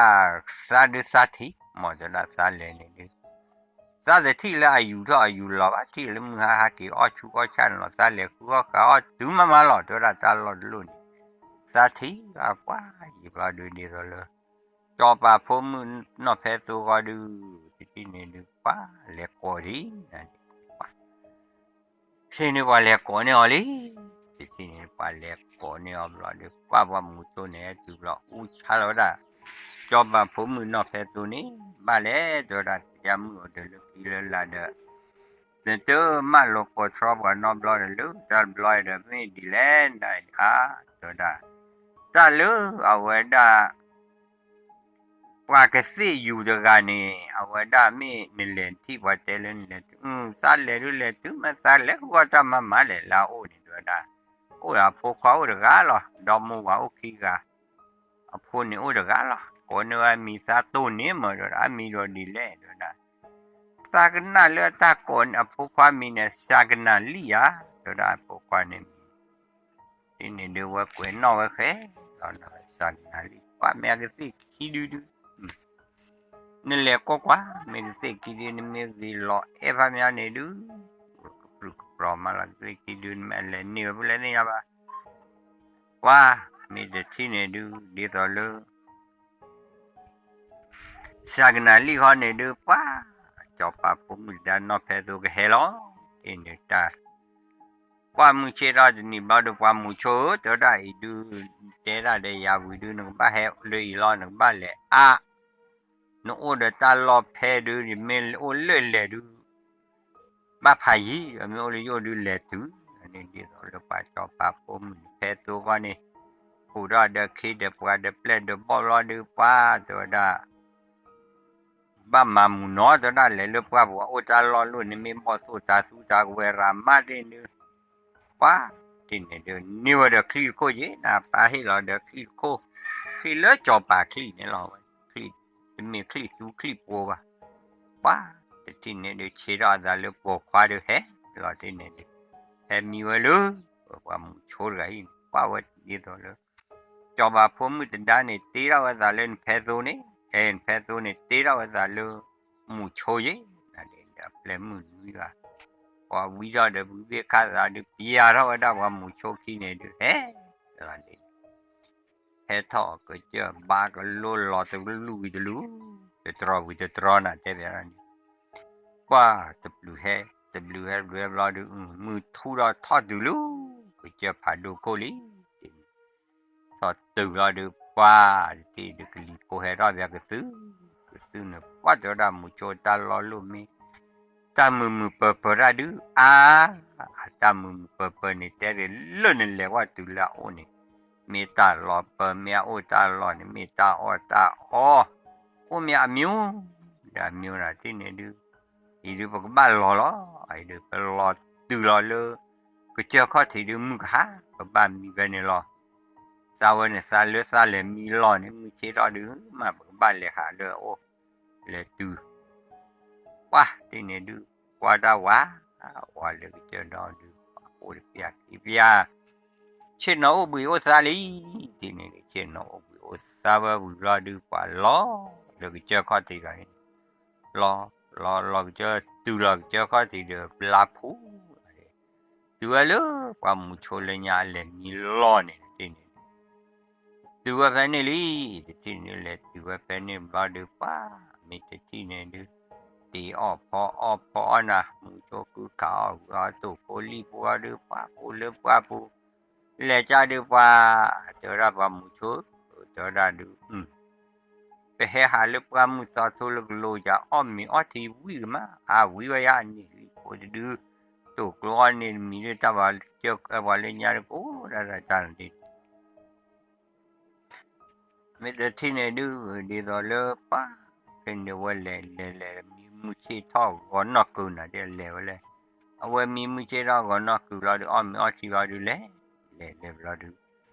သးဒုးသးထံၣ်, မ်တဲဝဲဒၣ်သးလဲၤန့ၣ်ဒုး, သးတထံၣ်လၢအယူၤထီၣ်အယူၤလီၤဘၣ်, ထံၣ်လၢမုၢ်ဟါဟးက့ၤအီၣ်ဆူၣ်အီၣ်ဆၣ်န့ၣ်လီၤ, သးလဲၤဃုအီၣ်ဃုအီၣ်တုၤမးမးလီၤ, တဲဝဲဒၣ်တၢ်လီၢ်တလီၢ်န့ၣ်, သးထံၣ်အပှၢ်ယံၤဘျီဒုးဒ်သိးလၢ ကၠီၤပၤဖိမုၣ်နီၢ်ဖဲသိဂီၤဒုး, တထံၣ်န့ၣ်ဒုး ပှၤလဲၤကိးဒံး, ဖဲန့ၣ်ပှၤလဲၤကိးန့ၢ်အီၤလံ, တထံၣ်န့ၣ်ပှၤလဲၤကိးန့ၢ်အီၤဘျီဒုး ပှၤပှၤမူၤဆိန့ၣ် ဟဲတုၤဘျီအူဆါလီၤဝဲဒၣ်, ကၠီၤပၤဖိမုၣ်နီၢ်ဖဲသိန့ၣ်, ဘၣ်လဲၣ်တဲဝဲဒၣ် သ့ၣ်ညါမုၣ်အိၣ်ဒီးလၢခံလၢလာ်ဒီး နတမၢလိာ်ကိးထီၣ်ပှၤနီတဘျီဒီး လၢတၢ်တဘျီဒီး မ့ၢ်ဒ်လဲၣ်နၤအါ, တဲဝဲဒၣ်, တၢ်လၢအဝဲဒၣ် ပှၤကသ့ၣ်ယူၤတဂၤန့ၣ် အဝဲဒၣ်မ့ၢ်နလဲၤထံၣ်ပှၤတဲလၢနလဲၤတုၤ, သးလဲၤဒုးလဲၤတုၤမး သးလဲၤဃုအီၣ်တၢ်မၤမၤလဲၣ် လၢအအိၣ်န့ၣ် တဲဝဲဒၣ်, အိၣ်ဒီးအဖိခွါအိၣ်တဂၤလီၤ, ဒီမိၢ်ဝၤအိၣ်ခံဂၤ အဖိန့ၣ်အိၣ်တဂၤလီၤ, ကိးန့ၢ်ဝဲအမံၤသးတိၢ်န့ၣ်မး တဲဝဲဒၣ်, အမံၤဒီးဒ်လဲၣ် တဲဝဲဒၣ်, သးကနၣ်လၢအတၢ်ကိးန့ၣ် အဖိခွါမံၤန့ၣ် စၤကနၤလံဧါ, တဲဝဲဒၣ်အဖိခွါန့ၣ်မံၤ, ဒ်န့ၣ်ဒုးဝဲကွဲးနီၣ်ဝဲဃဲလီၤ စၤကနၤလံ, ပှၤမ့ၢ်အကသ့ၣ်ခံဒုဒု နလဲၤကွၢ်ကွၢ် မ့ၢ်ကသ့ၣ်ခံဒု နမ့ၢ်ဂ့ၤလီၤအဲၣ်ဖးမးန့ၣ်ဒုး, ကပြုၢ်ကပြီၤမးလီၤ ကသ့ၣ်ခံဒု နမ့ၢ်အလဲၤန့ၢ်ဝဲဖဲလဲၣ်သ့ၣ်ညါဘၣ်, ပှၤမ့ၢ်တထံၣ်န့ၣ်ဒုး ဒ်သိးလၢ စၤကနၤလံဃီန့ၣ်ဒုး ပှၤ ကၠီၤပၤဖိမုၣ်တဒါနီၢ်ဖဲသိကဟဲလီၤ, အ့ၣ်န့ၣ်တၢ် ပှၤမုၢ်ဆ့ၣ်ထီၣ်တနံၤဘျီဒုး ပှၤမူၤဆိဧၢ တဲဝဲဒၣ်အံၤဒုး တဲဒၣ်ဒီးယၤဝံၤဒုး နကဘၣ်ဟဲလၢအံၤလီၤ နကဘၣ်လဲၤအါ, နအိၣ်ဒီးတၢ်လီၢ်ဖဲဒုး ယမ့ၢ်အိၣ်လၢလဲၤဒုး ဘၣ်ဖးယံၤ မ့ၢ်အိၣ်လၢယအိၣ်ဒုးလဲၤတုၤ, န့ၣ်ဒ်သိးလၢပှၤကၠီၤပၤဖိမုၣ်န့ၣ် ဖဲသိဃီန့ၣ် အိၣ်ဒီးဒီးခ့ဒီးပှၤဒီးပျဲၢ်ဒီးဘီၣ်ဘျီဒုး ပှၤတဲဝဲဒၣ် ဘၣ်မၤမုာ်နီၤ တဲဝဲဒၣ်လဲၤလၢပှၢ်ပူၤ အိၣ်တၢ်လီၢ်လိၣ်န့ၣ် မ့ၢ်ဘီၣ်သိၣ်တၤသူတၤကဝဲၤရၤမးတ့ၢ်ဒုး, ပှၤတ့ၢ်န့ၣ်ဒုး န့ၢ်ဝဲဒီးချံတခိၣ်က့ၤ နပၢ်ဟ့ၣ်လီၤဒီးချံတခိၣ်, ချံလၢကၠီၤပၤချံန့ၣ်လီၤ, ချံ, တမ့ၢ်ချံသူချံပှိၤဘၣ်, ပှၤတထံၣ်န့ၣ်ဒုး ဆ့ထီၣ်အသးလၢပိာ်ခွါဒုးဟဲလီၤတ့ၢ်န့ၣ်ဒုး, ဟဲမံဝဲလၢ ပှၤမူၤဆိတဂၤအံၤန့ၣ် ပှၤဝဲဒ်သိးလၢ ကၠီၤပၤဖိမုၣ်တဒါန့ၣ် တ့ထီၣ်ဝဲသးလၢနဖဲသိန့ၣ်, အဲ နဖဲသိန့ၣ် တ့ထီၣ်ဝဲသးလၢ မူၤဆိယ့ၣ်, ဒီးပျဲၢ်မုၣ်နွံဂၤ, ပှၤဝံထီၣ်ဒီးဘုဘ့ၣ်ခါသးဒုး ပျဲထီၣ်ဝဲဒၣ်ပှၤမူၤဆိခံန့ၣ်ဒုး ဟဲလီၤန့ၣ် ဟဲထီၣ်ကစၢၢ်ဘါကလိလီၤတလူၢ်ဝံၤတလူၢ်, တတြီဝံၤတတြီနၤတဲဘၣ်န့ၣ်, ပှၤတဘျုးဟဲ, တဘျုးဟဲတဘျုးဟဲဘျီဒုး မုၢ်ထူၣ်ဒီးထီၣ်တုၤလၢ ကစၢၢ်ဖးဒိၣ်ခိၣ်လံ, ထီၣ်တုၤလီၤဒုး ပှၤတထံၣ်ဒုးကလံၤဖိဟဲထီၣ်ဘၣ်ကသု, ကသုန့ၣ် ပှၤတဲဝဲဒၣ်မူၤဆိတၢ်လီၢ်လိၣ်မ့ၢ် တၢ်မုာ်မုာ်ပၢၤပၢၤတၢ်ဒုး အါ, အတၢ်မုာ်မုာ်ပၢၤပၢၤန့ၣ် တဲဒုးလၢနလဲၤဝဲတုၤလၢအအိၣ်န့ၣ်, မ့ၢ်တၢ်လီၤပၢၤ မ့ၢ်အအိၣ်တၢ်လီၢ်န့ၣ် မ့ၢ်တၢ်အီၣ်တၢ်အီ, အိၣ်မ့ၢ်အမံၤ, ဒီးအမံၤနၤတထံၣ်န့ၣ်ဒုး, အံၤဒုးပကဘၣ်လီၤလီၤ, အံၤဒုးပလီၤတုၤလီၤလၢ ကစၢၢ်ခီၣ်ထံးဒုးမုၢ်ကဟါ, ပဘၣ်မံဖဲန့ၣ်လီၤ. သးဝဲန့ၣ်သးလၢသးလဲၤမံလီၢ်န့ၣ် မုၢ်ဆ့ၣ်ထီၣ်ဒုး မ့ၢ်ပကဘၣ်လဲၤဟးလၢအအိၣ်, လဲၤတုၤ, ပှၤတထံၣ်န့ၣ်ဒုး ကွၢ်တၢ်ဝါ, ဝါလၢကစၢၢ်ဒီဒုး အိၣ်တပျၢ်ခံပျၢ်, ဆ့ၣ်နီၤအိၣ်ဘှံးအိၣ်သါလံ, တထံၣ်န့ၣ်ဒုး ဆ့ၣ်နီၤအိၣ်ဘှံးအိၣ်သါဝဲဝံၤလီၤဒုး ပှၤလီၤလၢကစၢၢ်ခီၣ်ထံးလီၤန့ၣ်, လီၤ, လီၤလီၤကစၢၢ်တုၤလီၤကစၢၢ်ခီၣ်ထံးဒီး ဘျါဖူ တုၤဝဲလၢပှၤမူၤဆိလၢညါအလဲၤမံလီၢ်န့ၣ်တထံၣ်န့ၣ်, တုၤဝဲဖဲန့ၣ်လံ, တထံၣ်န့ၣ်လဲၤတုၤဝဲဖဲန့ၣ်ဘျီဒုး ပှၤ မ့ၢ်တထံၣ်န့ၣ်ဒုး တ့အီၣ်ဖီအီၣ်ဖီအီၣ်နၤ မူၤဆိကုခးအီၣ်ဂုာ်အီၣ်တိၢ်ဖိလံၣ်ဖိအီၤဒုး ပှၤအိၣ်လၢပှၢ်ပူၤ လဲၤကၢ်ဒုးပှၤ တဲဝဲဒၣ်ပှၤမူၤဆိ တဲဝဲဒၣ်ဒုး ပဟဲဟးလၢပှၢ်မုၢ်သီထိလၢကလိယၤ အီၣ်မ့ၤအီထံဝံၣ်ကမး အါဝံၤဝဲယါအန့ၣ်လံဖိတဒု တိၢ်ကျိအီၣ်န့ၣ်တမံၤဒုး တၢ်ပှၤကၢၢ်ပှၤလၢညါဒုး ကအိၣ်ဒၣ်တၢ်န့ၣ် မ့ၢ်တထံၣ်န့ၣ်ဒုး ဒ်သိးလၢပှၤ ဖဲန့ၣ်ဝဲလဲၤလဲၤလဲၤ မံမုၢ်ဆ့ၣ်ထီၣ်ဂီၤနီၢ်ကုၤနၤဒ်လဲၤဝဲလဲၣ် အဝဲမံမုၢ်ဆ့ၣ်ထီၣ်ဂီၤနီၢ်ကုၤလီၤဒုး အီၣ်မ့ၤအီထံလီၤဒုးလဲၤ လဲၤလဲၤဘျီ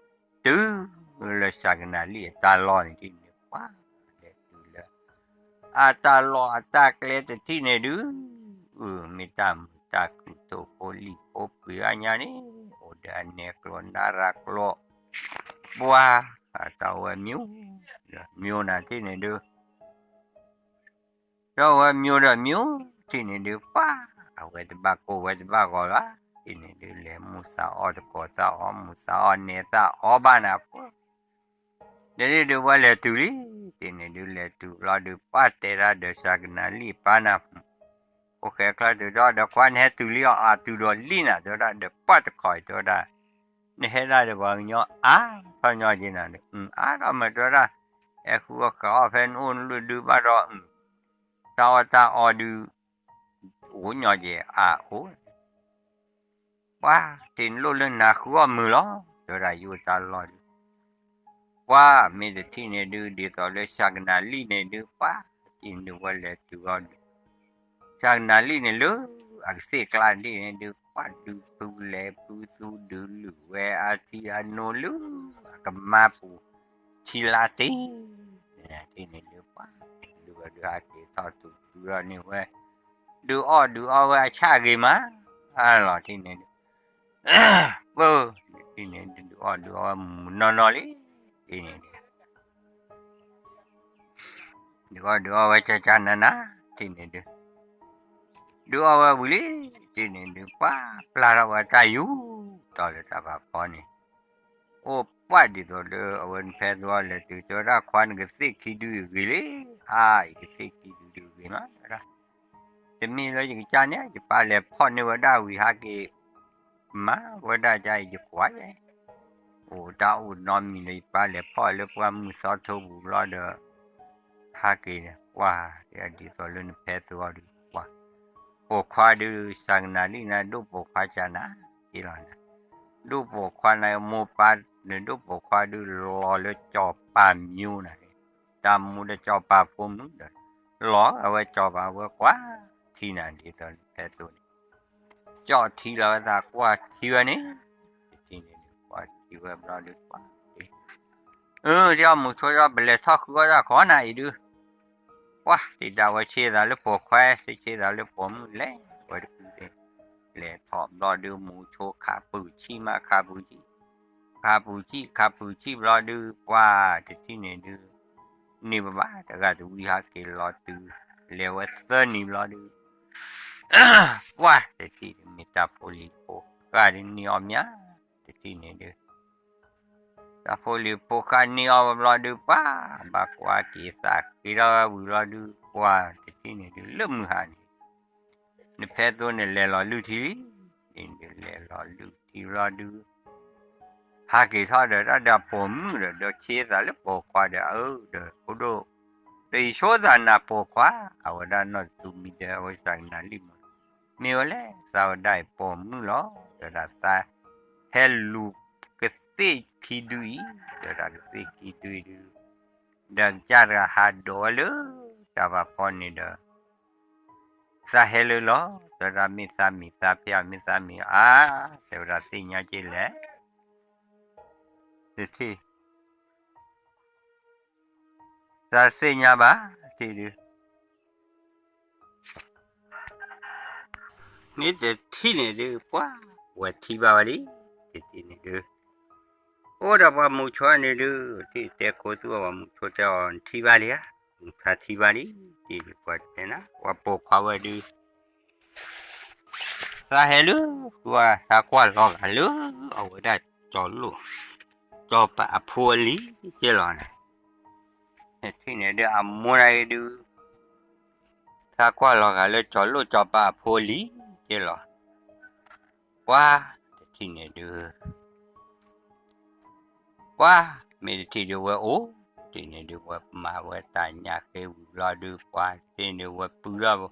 ဒုး တုၤလၢစၤကနၤလံၣ်အတၢ်လီၢ်န့ၣ်ဒ်န့ၣ် ပှၤလဲၤတုၤလၢ အတၢ်လီၢ်အတၢ်ကျဲတထံၣ်န့ၣ်ဒုး မ့ၢ်တၢ်မုာ် တၢ်ကူၣ်တိၢ်ဖိလံာ်ဖိပှ့ၤအါညါန့ၣ် အိၣ်ဒီးအနဲၣ်ကျိာ်နါရၤကျိာ် ပှၤ အတၢ်အိၣ်ဝဲမံၤ မံၤနၤထံၣ်န့ၣ်ဒုး ဒီးဝဲမံၤဒီးမံၤထံၣ်န့ၣ်ဒုး ပှၤ အဝဲတဘၣ်ကိၢ်ဝဲတဘၣ်ဂီၤလီၤ ထံၣ်န့ၣ်ဒုး လဲၤမူသးအီၣ်တကိးသးအီၣ် မူသးအီၣ်နဲသးအီၣ်ဘၣ်နၤဖိ ဒီးဒုးဝဲလဲၤတုၤလံ ထံၣ်န့ၣ်ဒုး လဲၤတုၤဘျီဒုး ပှၤတဲတၢ်ဒီးစၤကနၤလံၣ်ပၢ်နၤ အိၣ်ဃဲချၢတုၤဒီး ဒီးကွၢ်နဟဲတုၤလံအီၤ အတုၤဒီးလံနၤ တဲဝဲဒၣ် ဒီးပှၤတခီအံၤ တဲဝဲဒၣ် နဟဲဒၣ်ဒီးပှၤကညီအါထီၣ်ညီက့နၤဒီး အါထီၣ်မး တဲဝဲဒၣ် ဟဲဃုအီၣ်ဃုအီၣ်ဖဲနအိၣ်နလၢၢ်ဒုးဘၣ်ဒီး တၢ်အီၣ်တၢ်အီဒုး အိၣ်ညီက့အအိၣ် ပှၤ ထံၣ်န့ၣ်လိၣ်လၢနၤဃုအီၣ်မုာ်လီၤ တဲဝဲဒၣ် ယအိၣ်တၢ်လီၢ်ဒုး ပှၤ မ့ၢ်တထံၣ်န့ၣ်ဒုး ဒ်သိးလၢစၤကနၤလံၣ်န့ၣ်ဒုး ပှၤ ထံၣ်န့ၣ်ဒုး ဝဲလဲၤတုၤအီၤဒုး စၤကနၤလံၣ်န့ၣ်လၢ အကသ့ၣ်ကျါဒ်န့ၣ်ဒုး ပှၤဒုးဖုလဲၤဖုသူဒုးလုၢ်ဝဲအထံအနိလၢ အကမါပူၤ ထံလါတ့ၢ် ထံၣ်န့ၣ်ဒုး ပှၤ ဒုးဝဲဒုးဟးက့ၤထီၣ်တုၤတုၤဒီးန့ၢ်ဝဲ ဒုးအီၣ်ဒုးအီဝဲအဆၣ်ဂ့ၤမး လီၤ ထံၣ်န့ၣ်ဒုး ပၢ် ထံၣ်န့ၣ်ဒုး ဒုးအီၣ်ဒုးအီဝဲမုာ်မုာ်နီၢ်နီၢ်လံ ထံၣ်န့ၣ်ဒုး ဒုးအီၣ်ဒုးအီဝဲကၢ်ကၢ်နးနး ထံၣ်န့ၣ်ဒုး ဒုးအီၣ်ဝဲဝံၤလံ ထံၣ်န့ၣ်ဒုး ပှၤပျၢ်ထီၣ်ဝဲတၢ်ယူၤ တီၤလၢတၢ်ဖးဖီန့ၣ် အိၣ်ပှၢ်ဒ်သိးလၢအဝဲနဖဲသိလၢတုၤ တဲဝဲဒၣ် ခွါနကသ့ၣ်ခံဒုအံၤဂ့ၤလံ အါ ယကသ့ၣ်ခံဒုဒုးဂ့ၤမး တဲဝဲဒၣ် တမ့ၢ်လၢယကစၢ်န့ၣ် ယပၢ်လဲၤဖီၣ်န့ၢ်ဝဲဒၣ်ဝံၤဟးက့ၤ မၤဝဲဒၣ်ကါအံၤယကွၢ်ယဲ အိၣ်တၢ်အိၣ်နီတမံၤလၢယပၢ်လဲၤဖီၣ်လၢပှၢ်မုၢ်သီထိပူၤဘျီဒီး ဟးက့ၤန့ၣ် ပှၤ ဒ်သိးလၢနဖဲသိအီၤဒုး ပှၤ ပိာ်ခွါဒုး စၤကနၤလံၣ်နၤ ဒိၣ်ပိာ်ခွါကၢ်နၤ က့လီၤနၤ ဒိၣ်ပိာ်ခွါနၤ မိၢ်ပၢ်နဒိၣ်ပိာ်ခွါဒုး လီၤလၢကၠီၤပၤမံၤနၤန့ၣ် တၢ်မူဒီးကၠီၤပၤဖိမုၣ်ဒီး လီၤအဝဲကၠီၤပၤဝဲကွၢ်ထံနၤ ဒ်သိးနဖဲသိန့ၣ် ကၠီၣ်ထံလီၤဝဲသးကွၢ်ထံဝဲန့ၣ် တထံၣ်န့ၣ်ဒုး ကွၢ်ထံဝဲဘျီဒုး ကွၢ်ထံ အၢ ဒ်အီၣ်မုာ်ဆိဒီး ပလဲၤထီၣ်ဃုအီၣ်တၢ်ခီနၤအံၤဒုး ပှၤ တံၤဒၣ်ဝဲဆ့သးလၢပိာ်ခွါ ဆ့သးလၢပိာ်မုၣ်လဲၤဝဲတဖုသ့ၣ် လဲၤထီၣ်ဘျီဒုး မူဆိခးပူၤဆံၣ်မး ခးပူၤဆံၣ် ခးပူၤဆံၣ် ခးပူၤဆံၣ်ဘျီဒုး ပှၤ တထံၣ်န့ၣ်ဒုး န့ၢ်ဘၣ်ဘၣ် တဂၤတဝံၤဟးက့ၤလီၤတုၤ လဲၤဝဲသၢနံၤဘျီဒုး ပှၤ တထံၣ်ဒုး မ့ၢ်တၢ်ဖိလံၤဖိဃၢ်ဒုးန့ၢ်အီၣ်မး တထံၣ်န့ၣ်ဒုး တၢ်ဖိလံၤဖိဃၢ်န့ၢ်အီၣ်ဝဲဘျီဒုး ပှၤ ဘၣ်ကွၢ်က့ၤသးဃ့ထီၣ်ဝဲဝံၤဘျီဒုး ပှၤ တထံၣ်န့ၣ်ဒုး လၢမုၢ်ဟါန့ၣ် နဖဲသိန့ၣ်လဲၤလီၤလုၢ်ထံလံ ဒုးလဲၤလီၤလုၢ်ထံဘျီဒုး ဟးက့ၤထီၣ်ဒီးတၢ်ဒီးပိာ်မုၣ်ဒီး ဒီးဆ့သးလၢပိာ်ခွါဒီး အၢ ဒီးဖိဒိၣ် ဒီးယဆိသးနၤပိာ်ခွါ အဝဲဒၣ်နီၢ်တတူၢ်မံၤဒီး အဝဲစၤကနၤလံၣ်မး မ့ၢ်ဝဲလဲၣ် သးဝဲဒၣ်အံၤပိာ်မုၣ်လီၤ ဒီးသးဟဲလူၤကသ့ၣ်ခံဒုအံၤ ဒီးတၢ်ကသ့ၣ်ခံဒုအံၤဒုး ဒီးကစၢ်တဂၤဟးဒိးဝဲလၢ တၢ်ဖးဖီန့ၣ်ဒီး သးဟဲလၢလီၤ သရၣ်မ့ၢ်သးမံၤသးဖဲအမ့ၢ်သးမံၤအါ တဲဝဲဒၣ်သ့ၣ်ညါက့လဲၣ် တထံၣ် သးသ့ၣ်ညါဘၣ် ထံၣ်ဒုး မ့ၢ်တထံၣ်န့ၣ်ဒုး ပှၤ ဝဲထံၣ်ဘၣ်ဝဲလံ တထံၣ်န့ၣ်ဒုး အိၣ်ဒီးပှၤမူးဆိန့ၣ်ဒုး ထံၣ်တဲခိသူၣ်အီၤ ပှၤမူးဆိတဲအီၤ နထံၣ်ဘၣ်လံဧါ သးထံၣ်ဘၣ်လံ တထံၣ်ဒုး ပှၤတဲနၤ ပှၤပိာ်ခွါဝဲဒုး သးဟဲလၢ ပှၤသးကွၢ်လီၤဂာ်လၢ အဝဲဒၣ်ကၠီၤလိၣ် ကၠီၤပၤအဖိအလံၤက့လီၤန့ၣ် ထံၣ်န့ၣ်ဒုး အမိၢ်ဒၣ်အံၤဒုး သးကွၢ်လီၤဂာ်လၢကၠီၤလိၣ်ကၠီၤပၤအဖိအလံၤက့လီၤ ပှၤ တထံၣ်န့ၣ်ဒုး ပှၤ မ့ၢ်တထံၣ်ဒုးဝဲအိၣ် တထံၣ်န့ၣ်ဒုးဝဲမၤဝဲတၢ်ညၣ်ဃ့ဝံၤဘျီဒုး ပှၤ တထံၣ်န့ၣ်ဒုးဝဲပုၢ်ထီၣ်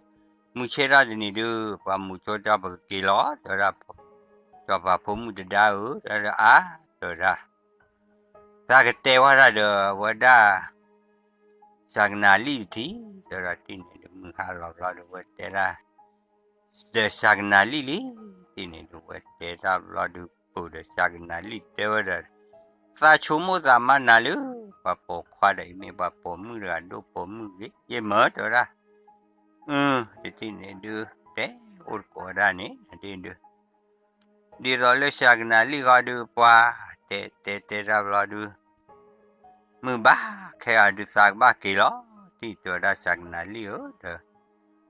မုၢ်ဆ့ၣ်ထီၣ်တနံၤဒုး ပှၤမူးဆိတဲအီၤ ပကက့ၤလီၤ တဲဝဲဒၣ် ကၠီၤပၤဖိမုၣ်တဒါဧၢ တဲဝဲဒၣ်အါ တဲဝဲဒၣ် သးကတဲဝဲဒၣ်ဒီးဝဲဒၣ် စၤကနၤလံၣ်တထံၣ် တဲဝဲဒၣ် တထံၣ်န့ၣ်ဒုး မုၢ်ဟါလီၤဘျီဒုး ဝဲတဲဒၣ် ဒီးစၤကနၤလံၣ်လံ တထံၣ်န့ၣ်ဒုး ဝဲတဲတၢ်ဘျီဒုး ပၢၢ်ဒီးစၤကနၤလံၣ်တဲဝဲဒီး သးဆိကမိၣ်သးမါနၤလၢ ပှၤပိာ်ခွါဒီးအံၤမ့ၢ်ပှၤပိာ်မုၣ်တဂၤ ဒိၣ်ပိာ်မုၣ်ဂ့ၤ ယမၢတဲဝဲဒၣ် အၢ တထံၣ်န့ၣ်ဒုး တဲ အိၣ်တကိးဝဲဒၣ်န့ၣ် ဒ်သိးလၢစှၤကနၤလံၣ်ဃီဒုးပှၤ တဲတဲတဲတၢ်ဘျီဒုး မုၢ်ဘၣ်ခဲဂၤဒုးသးကဘၣ်က့ၤလီၤ တံၢ်တဲဝဲဒၣ်စှၤကနၤလံၣ်ဧၢ ဒီး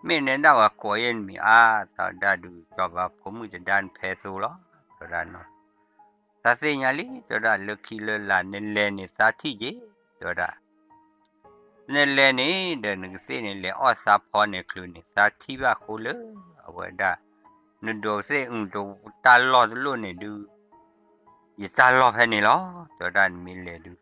မ့ၢ်နဲဒၣ်ဝဲကိးယဲၢ်နမံၤအါ သးဝဲဒၣ်ဒုး စီၤပၤဖိမုၣ်တဒါနဖဲသိလီၤ တဲဝဲဒၣ်နီၤ သးသ့ၣ်ညါလံ တဲဝဲဒၣ်လၢခံလၢလာ် နလဲၤန့ၣ်သးထံၣ်က့ၤ တဲဝဲဒၣ် နလဲၤန့ၣ် ဒီးနကသ့ၣ်န့ၣ် လဲၤအီၣ်သးဖီန့ၣ်ချုးန့ၣ် သးထံၣ်ဘၣ်ဃိလၢ အဝဲဒၣ် နဒိးသ့ၣ်အုၣ်တတၢ်လီၢ်တလိၣ်န့ၣ်ဒုး ယတၢ်လီၢ်ဖဲန့ၣ်လီၤ တဲဝဲဒၣ်နမ့ၢ်လဲၤဒုး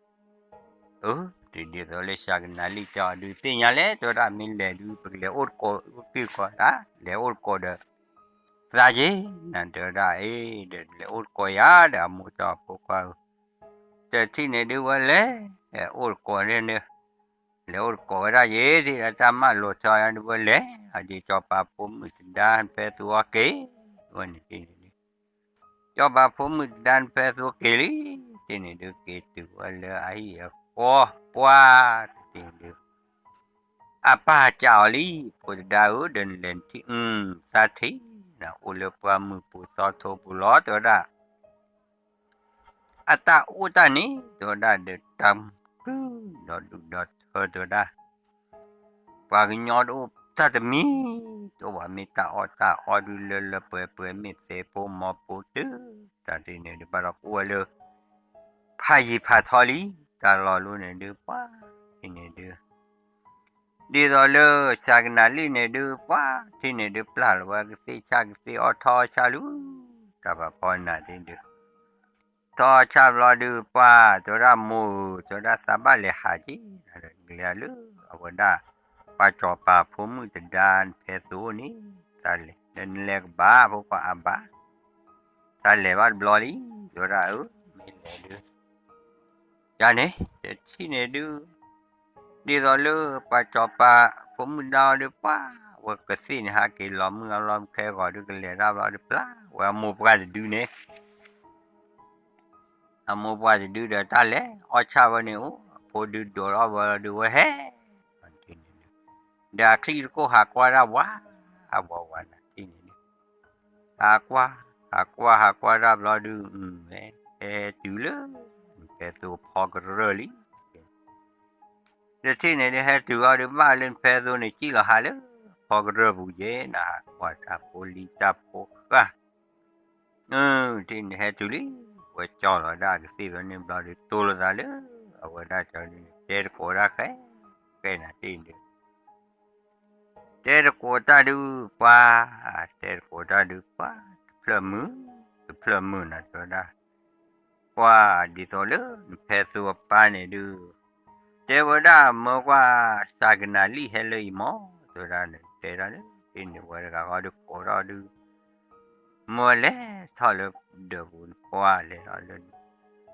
အၢ တဒ်သိးလၢစှၤကနၤလံၣ်တဲအီၤဒုး သ့ၣ်ညါလဲၣ် တဲဝဲဒၣ်မ့ၢ်လဲၤဒုး ပကလဲၤအိၣ်တကိး အိၣ်တကိးဒၣ် လဲၤအိၣ်တကိးဒီး သးက့ၤ နတဲဝဲဒၣ်အ့ ဒီးလဲၤအိၣ်တကိးယၤဒီး အမိၢ်စီၤဖိခွါဧၢ တထံၣ်န့ၣ်ဒုးဝဲလဲၤ အိၣ်တကိးန့ၣ် လဲၤအိၣ်တကိးဝဲဒၣ်ယဲ သ့ၣ်ဒီးတၢ်မၤလိာ်ထီယၤဒုးဝဲလဲၤ အဒ်စီၤပၤဖိမုၣ်တဒါနဖဲသိအီၤက့ၤ ဝဲန့ၣ်တထံၣ်န့ၣ်ဒုး စီၤပၤဖိမုၣ်တဒါနဖဲသိက့ၤလံ တထံၣ်န့ၣ်ဒုး က့ၤတုၤဝဲလၢအဟံၣ်အဃီ ပှၤတထံၣ်န့ၣ်ဒုး အပၢ်ကးအီၤလံ ဖိတဒါဧၢ ဒီးနလဲၤနထံၣ် အု သးထံၣ် နအိၣ်လၢပှၢ်မုၢ်ပူၤသီထိပူၤလီၤ တဲဝဲဒၣ် အတၢ်အိၣ်တၢ်န့ၣ် တဲဝဲဒၣ်ဒီးတၢ်မုာ်ဒီဒူၣ်ဒီထၢ တဲဝဲဒၣ် ပှၤကညီတအိၣ်တၢ်တမံၤ တအိၣ်ဘၣ်မ့ၢ်တၢ်အီၣ်တၢ်အီဒုးလၢလၢပှဲၤပှဲၤ မ့ၢ်သဲဖိမီၤဖိတုၤ တၢ်တထံၣ်န့ၣ်ဒုး ဘၣ်ဒီးကအိၣ်ဝဲလၢ ဖးယံၤဖးထီလံ တၢ်လီၢ်လၢန့ၣ်ဒုး ပှၤတထံၣ်န့ၣ်ဒုး ဒ်သိးလၢစှၤကနၤလံၣ်န့ၣ်ဒုး ပှၤတထံၣ်န့ၣ်ဒုး ပျၢ်လီၤဝဲကသ့ၣ်ဆၣ်ကသ့ၣ်အီၣ်ထီၣ်ဆၣ်လံ တၢ်ဖးဖီနၤတထံၣ်ဒုး ထီၣ်ဆၣ်ဘျီဒုး ပှၤတဲဝဲဒၣ်မိၢ်ဧၢ တဲဝဲဒၣ်သးဘၣ်လဲၤဟးက့ၤ ကလဲၤလၢအဝဲဒၣ် ပှၤစီၤပၤဖိမုၣ်တဒါနဖဲသိန့ၣ် သးလဲၤ လၢနလဲၤကဘၣ် ဖိခွါအါဘၣ် သးလဲၤဘၣ်တဘျီလံ တဲဝဲဒၣ်အၢ မ့ၢ်လဲၤဒုး ယၤန့ၣ် တထံၣ်န့ၣ်ဒုး ဒ်သိးလၢပှၤစီၤပၤဖိမုၣ်ဒါအီၤဒုး ပှၤဝဲကသ့ၣ်န့ၣ် ဟးက့ၤလီၤမုၢ်အလီၢ်ခဲဂီၤဒုး ကလဲၤတၢ်ဘျီဒုး ပျၢ်ဝဲအမိၢ်ပှၢ်တဒုန့ၣ် အမိၢ်ပှၢ်တဒုဒီးတၢ်လဲၤအီၣ်ဆၣ်ဝဲန့ၣ်အိၣ် အဖိဒုဒိးထီၣ်ဝဲလီၤဒုး ဝဲဟဲ ဒီးအချံၣ်တကိၢ်ဟးကွၢ်ဒၣ်ဝး အဝဲဝးနၤတထံၣ်န့ၣ်ဒုး ဟးကွၢ် ဟးကွၢ် ဟးကွၢ်တၢ်ဘျီဒုး ဟဲတုၤလၢ နဖဲသိဖီကရၢၢ်လံ တထံၣ်န့ၣ်ဒုး ဟဲတုၤအီၤဒုး ဘၣ်လၢနဖဲသိန့ၣ် စံၣ်လီၤဟးလၢ ဖီကရၢၢ်ပူၤက့ၤ နဟးကွၢ်တၢ်ဖိလံၤတၢ်ဖိဃၢ် တထံၣ်န့ၣ်ဟဲတုၤလံ ဝဲကၠီလီၤဒၣ်ကသ့ၣ်ဝဲန့ၣ်ဘျီဒုး တိၢ်လိာ်သးလၢ အဝဲဒၣ်ကၠီဒုး တဲတကိးဒၣ်ဃဲ ဃဲနၤတထံၣ်န့ၣ်ဒုး တဲတကိးတၢ်ဒုး ပှၤ တဲတကိးတၢ်ဒုး ပှၤ တဖျၢၣ်မုာ် တဖျၢၣ်မုာ်နၤတဲဝဲဒၣ် ပှၤဒ်သိးလၢနဖဲသိအပၢ်န့ၣ်ဒုး တဲဝဲဒၣ်မၢကွၢ် စှၤကနၤလံၣ်ဟဲလၢအံၤမး တဲဝဲဒၣ်န့ၣ် တဲဒၣ်လၢ တထံၣ်န့ၣ်ဝဲတဂၤဃီဒုးကိးထီၣ်ဒုး မၢလဲၤထီၣ်လၢဒၢးပူၤ ပှၤလဲၤထီၣ်လၢ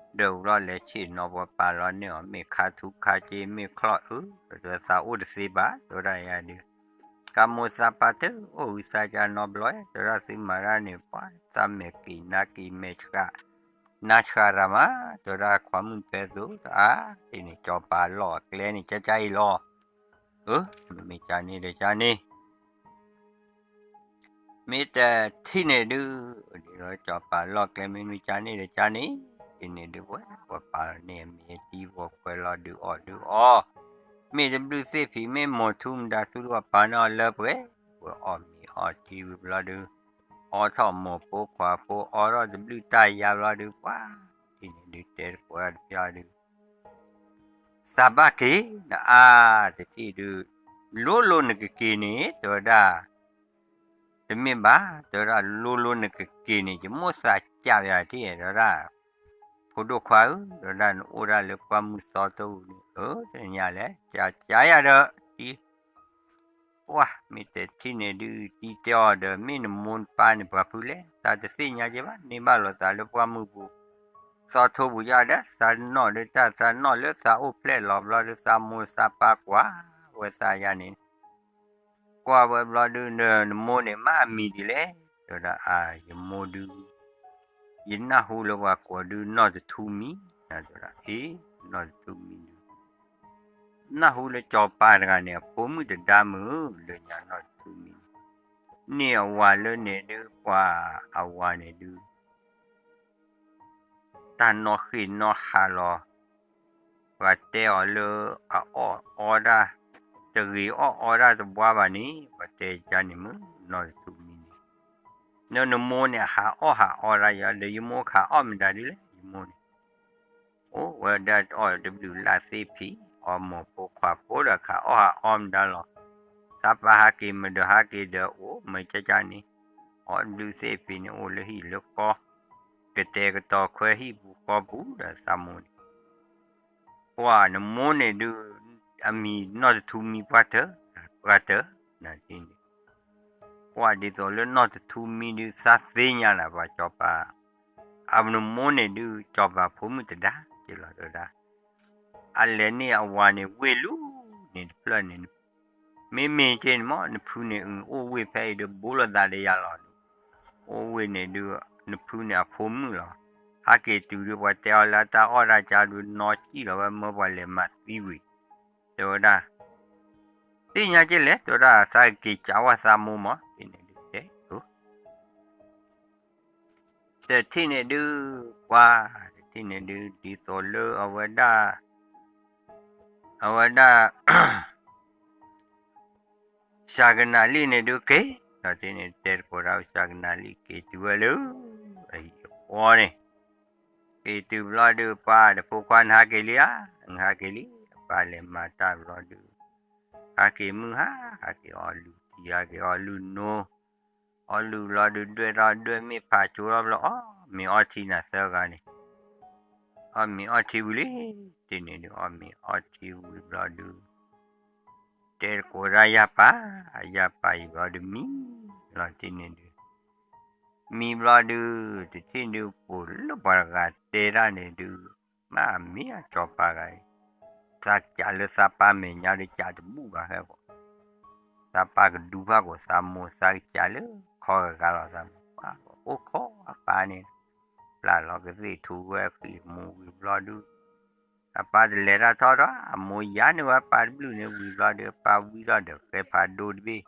ဒၢးပူၤလီၤ လဲၤဆ့ၣ်နီၤပှၤပာ်လီၤန့ၢ်အီၤ မ့ၢ်ခါထူခါစ့ မ့ၢ်ချီၣ်အုး တဲဝဲသးအိၣ်တသ့ဘၣ် တဲဝဲဒၣ်ယၤဒုး ကမိၢ်သးပာ်တအိၣ်အုးသးကၢနီတဘျီ တဲဝဲဒၣ်သုမၤတၢ်န့ၣ် ပှၤသးမဲာ်က့ၤနါက့ၤမဲာ်ဆှး နါဆှးတၢ်မး တဲဝဲဒၣ်ခွါမုၣ်ဖဲသိ အါ တထံၣ်န့ၣ် စီၤပၤလီၢ်အကျဲန့ၣ်ကၠါကၠါအံၤလီၤ အၢ မ့မ့ၢ်ကၠါန့ၣ်ဒီးကၠါန့ၣ် မ့ၢ်တထံၣ်န့ၣ်ဒုး ဒ်သိးစီၤပၤလီၢ်ကျဲ မ့မ့ၢ်ကၠါန့ၣ်ဒီးကၠါန့ၣ် တထံၣ်န့ၣ်ဒုး ပှၤပာ်လီၤန့ၢ်အမ့ၤအတံၤ ပှၤခွဲးလီၤဒုးအီၣ်ဒုးအီ မ့ၢ်တဘျုးသ့ၣ်ဖံး မ့ၢ်မိၢ်ထူမတၤထူဒုး ပှၤပာ်န့ၢ်အီၤလၢပှဲၤ ပှၤအီၣ်မ့ၤအီထံဝံၤဘျီဒုး အီထီၣ်မိၢ်ဖိခွါဖိ အီထီၣ်တဘျုးတၢ်ယါဘျီဒုး ပှၤ တထံၣ်န့ၣ်ဒုး တဲတကိးတၢ်တဖၣ်ဒုး သးဘၣ်က့ၤ နအါ တထံၣ်ဒုး လိၤလိၤနကက့ၤန့ၣ် တဲဝဲဒၣ် တမ့ၢ်ဘၣ် တဲဝဲဒၣ် လိၤလိၤနကက့ၤန့ၣ် ယမိၣ်သးကၢ်ယၤထံၣ် တဲဝဲဒၣ် ဖိဒိၣ်ခွါဧၢ တဲဝဲဒၣ် နအိၣ်ဒၣ်လၢပှၢ်မုၢ်သီတိၢ်ပူၤန့ၣ် အၢ တညါလဲၣ် ကၠါယၤဒီး တံၤ ပှၤ မ့ၢ်တထံၣ်န့ၣ်ဒုး တံၤတဲအီၤဒီး မ့ၢ်နမိၢ်နပၢ်န့ၣ် ပှၤဖုလဲၣ် သးတသ့ၣ်ညါက့ၤဘၣ် န့ၢ်ဘၣ်လိာ်သးလၢပှၢ်မုၢ်ပူၤ သီထိပူၤယါဒီး သးနီၣ်ဒီးတၢ် သးနီၣ်လၢသးအိၣ်ဖျဲၣ်လီၤဘျီဒီး သးမိၢ်သးပၢ်ကွၢ်ဝဲသးယါန့ၣ် ကွၢ်ဝဲဘျီဒုး နမိၢ်န့ၣ် မ့ၢ်အမံၤဒ်လဲၣ် တဲဝဲဒၣ် အါ ယမိၢ်ဒုး ယနၢ်ဟူလၢပှၤကိးဒုး နီၢ်တထူမံၤ တဲဝဲဒၣ် အ့ နီၢ်တထူမံၤဒုး နၢ်ဟူလၢစီၤပၤတဂၤန့ၣ် အဖိမုၣ်တဒါမုၢ် လၢညါနီၢ်တထူမံၤန့ၣ် န့ၢ်အဝၤလၢန့ၣ်ဒုး ပှၤအဝၤန့ၣ်ဒုး တၢ်နီၣ်ဃ့ၢ်နီၣ်ဟးလီၤ, ပှၤတဲအီၤလၢအအီၣ်အီဒၣ်, တဂ့ၤအီၣ်အီဒၣ်တဘှါဘၣ်န့ၣ် ပှၤတဲကန့ၣ်မုၢ်နီၢ်တထူမံန့ၣ်, နနမိၢ်န့ၣ် ဟးအီၣ်ဟးအီဒၣ်ယၤ ဒီးယမိၢ်ခးအီၣ်မတၤဒ်လဲၣ် ယမိၢ်န့ၣ် အိၣ်ဝဲဒၣ်အီၣ်တဘျုးလၢ်သ့ၣ်ဖံး, အီၣ်မိၢ်ဖိခွါဖိဒီးခးအီၣ်ဟးအီမတၤလီၤ. သးပၢ်ဟးက့ၤမုၢ်ဒီးဟးက့ၤဒီးအိၣ်မုၢ်ကၠၢကၠၢန့ၣ်, အီၣ်တဘျုးသ့ၣ်ဖံးန့ၣ် အိၣ်လၢဟံၣ်လၢဃီ, ကတဲာ်ကတီၤခွဲဟံၣ်ပူၤဃီပူၤဒီးသးမိၢ်န့ၣ် ပှၤနမိၢ်န့ၣ်ဒုး အမံၤနီၢ်တထူမံပှၢ်တၢၢ်, ပှၢ်တၢၢ်, နန့ၣ်, ပှၤဒ်သိးလၢနီၢ်တထူမံဒုး သးသ့ၣ်ညါလၢပှၤစီၤပၤ, အနမိၢ်န့ၣ်ဒုး စီၤပၤဖိမုၣ်တဒါက့လီၤတဒၣ်, အလဲၤန့ၢ်အဝၤန့ၣ်ဝ့ၢ်လူၤန့ၣ်တဖျၢၣ်န့ၣ်, မ့မ့ၢ်က့န့ၣ်မ့ၢ် နဖုန့ၣ်အအိၣ်ဝ့ၢ်ဖဲအံၤဒုး ဘူးလိာ်သးဒီးယၤလီၤ, အိၣ်ဝ့ၢ်န့ၣ်ဒုး နဖုန့ၣ်အဖိမုၣ်လီၤ, ဟးက့ၤတုၤဒုး ပှၤတဲအီၤလၢတၢ်အီၣ်တၢ်ကၢဒုး နီၢ်ကံၣ်လီၤဝဲ မၢပှၤလဲၤမၤသံဝံၤ, တဲဝဲဒၣ်, သ့ၣ်ညါက့လဲၣ် တဲဝဲဒၣ် သးကက့ၤကးဝဲသးမိၢ်မး တထံၣ်န့ၣ်ဒုးတဲ တထံၣ်န့ၣ်ဒုး ပှၤ, တထံၣ်န့ၣ်ဒုး ဒ်သိးလၢအဝဲဒၣ်, အဝဲဒၣ် စှၤကနၤလံန့ၣ်ဒုးက့ၤ, ဒီးတထံၣ်န့ၣ် တဲသကိးတၢ် စှၤကနၤလံက့ၤတုၤဝဲလၢ အဟံၣ်အဃီန့ၣ်, က့ၤတုၤဘျီဒုး ပှၤဒီးဖိခွါ နဟးက့ၤလံဧါ, နဟးက့ၤလံ, အပၢ်လဲၤမၤတၢ်ဘျီဒုး, ဟးက့ၤမုၢ်ဟါ, ဟးက့ၤအီၣ်လုၢ်ထံ ဟးက့ၤအီၣ်လုၢ်နိ, အီၣ်လုၢ်ဘျီဒုး ဒွဲၣ်ထီၣ်ဒွဲၣ်မ့ၢ်ဖးကၠိထီၣ်ဘျီ အီၣ်မ့ၤအီထံနၤသၢဂၤန့ၣ်, အီၣ်မ့ၤအီထံဝံၤလံ, တထံၣ်န့ၣ်ဒုး အီၣ်မ့ၤအီထံဝံၤဘျီဒုး တဲသကိးတၢ်ယၤပၢ်, ယၤပၢ်အံၤဘျီဒုးမံလီၤတထံၣ်န့ၣ်ဒုး, မံဘျီဒုး တထံၣ်ဒုး ပိာ်လၢပှၤတဂၤတဲတၢ်န့ၣ်ဒုး, မ့ၢ်အမ့ၢ်အစီၤပၤဂၤအံၤ, သးကးလၢသးပၢ်မဲာ်ညါဒုး ကးတဘူၣ်ဘၣ်ဟဲကီး, သးပၢ်ကဒူဖးကိးသးမိၢ် သးကးလၢခီဂၤဂၤလီၤ သးမိၢ်ပၢ်အိၣ်ခိးအပၢ်န့ၣ်, ပျၢ်လီၤကသ့ၣ်ထူဝဲဃံးမိၢ်ဝံၤဘျီဒုး အပၢ်တလဲၤတၢ်ထီၣ်ဒီး အမိၢ်ယါန့ၢ်ဝဲပၢ်တဘျုးန့ၣ်ဝံၤဘျီဒီး ပၢ်ဝံထီၣ်ဒီးဃဲဖးဒိၣ်တဘ့ၣ်,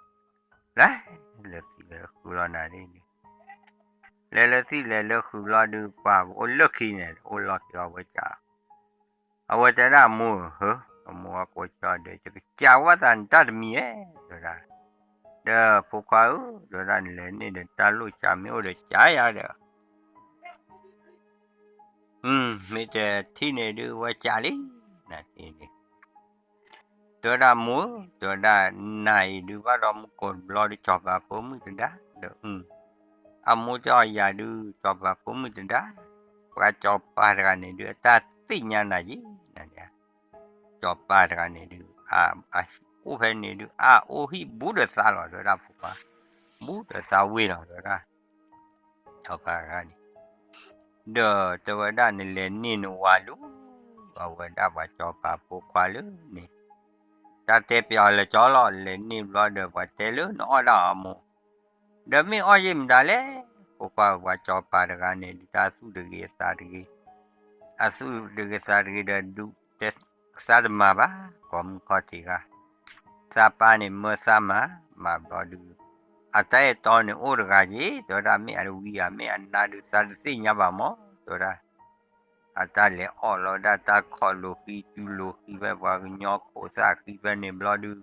လဲၤလၢသံၣ်လဲၤလၢဃုာ်လီၤနၤဒ်န့ၣ်, လဲၤလၢသံၣ်လဲၤလၢဃုာ်ဘျီဒုး ပှၤအိၣ်လၢခံန့ၣ် အိၣ်လီၤက့ၤအီၤဝဲကး, အဝဲတဲဒၣ်အမိၢ်ဧၢ, အမိၢ်အကိးကၠီဒီး ယကစးဝဲသးနတၢ်တမံၤဧဲ, တဲဝဲဒၣ်, ဒီးဖိခွါဧၢ, တဲဝဲဒၣ် နလဲၤန့ၣ်ဒီး တၢ်လိၣ်ကးမ့ၢ်အိၣ်ဒီးကးယၤဒီး မ့ၢ်တထံၣ်န့ၣ်ဒုး ဝဲကးလံ, နန့ၣ်, တဲဝဲဒၣ်မိၢ်, တဲဝဲဒၣ် နၤအံၤဒုးဘၣ်ဒီးမူကိးဘျီဒုး စီၤပၤဖိမုၣ်တဒါဒီး, အမိၢ်တဲအီၤယၤဒုး စီၤပၤဖိမုၣ်တဒါ, ပှၤစီၤပၤတဂၤန့ၣ်ဒုး အတၢ်သ့ၣ်ညါနၤယံၤ, စီၤပၤတဂၤန့ၣ်ဒုး အအိၣ်ဖဲန့ၣ်ဒုး အအိၣ်ဟံၣ်ဘူးဒီးသးလီၤ တဲဝဲဒၣ်ဖိခွါ, ဘူးဒီးသးဝ့ၢ်လီၤ တဲဝဲဒၣ် စီၤပၤတဂၤန့ၣ်, ဒီးတဲဝဲဒၣ်နလဲၤန့ၢ်နဝၤလူၤ, အဝဲဒၣ်ပှၤစီၤပၤဖိခွါလၢန့ၣ်, တၢ်တဲပျးအီၤလၢကၠီလီၤ လဲၤန့ၢ်ဘျီဒီး ပှၤတဲလၢနအီၣ်ဒၣ်အီၤမိၢ်, ဒီးမ့ၢ်အီၣ်ယံာ်မတၤလဲၣ်, ဖိခွါပှၤစီၤပၤတဂၤန့ၣ်ဒုး တၢ်သူၣ်တဂ့ၤအသးတဂ့ၤ, အသူၣ်တဂ့ၤသးတဂ့ၤဒီးဒုး တဲသးတမၤဘၣ်, ကိးမုၢ်ခီၣ်ထံးဂၤ, သးပၢ်န့ၣ်မၢသးမၤ, မၤဘျီဒုး, အတၢ်အဲၣ်တီန့ၣ်အိၣ်တဂၤယ့ၣ်, တဲဝဲဒၣ်မ့ၢ်အဝံၤဧါ မ့ၢ်အနါဒုး သးတသ့ၣ်ညါဘၣ်မး, တဲဝဲဒၣ် အတၢ်လဲၤအီၣ်လီၤဝဲဒၣ်တၢ်ခီၣ်လိာ်ဃံ တုၤလိာ်ဃံဖဲပှၤကညီခိၣ်သၣ်ဃံဖဲန့ၣ်ဘျီဒုး,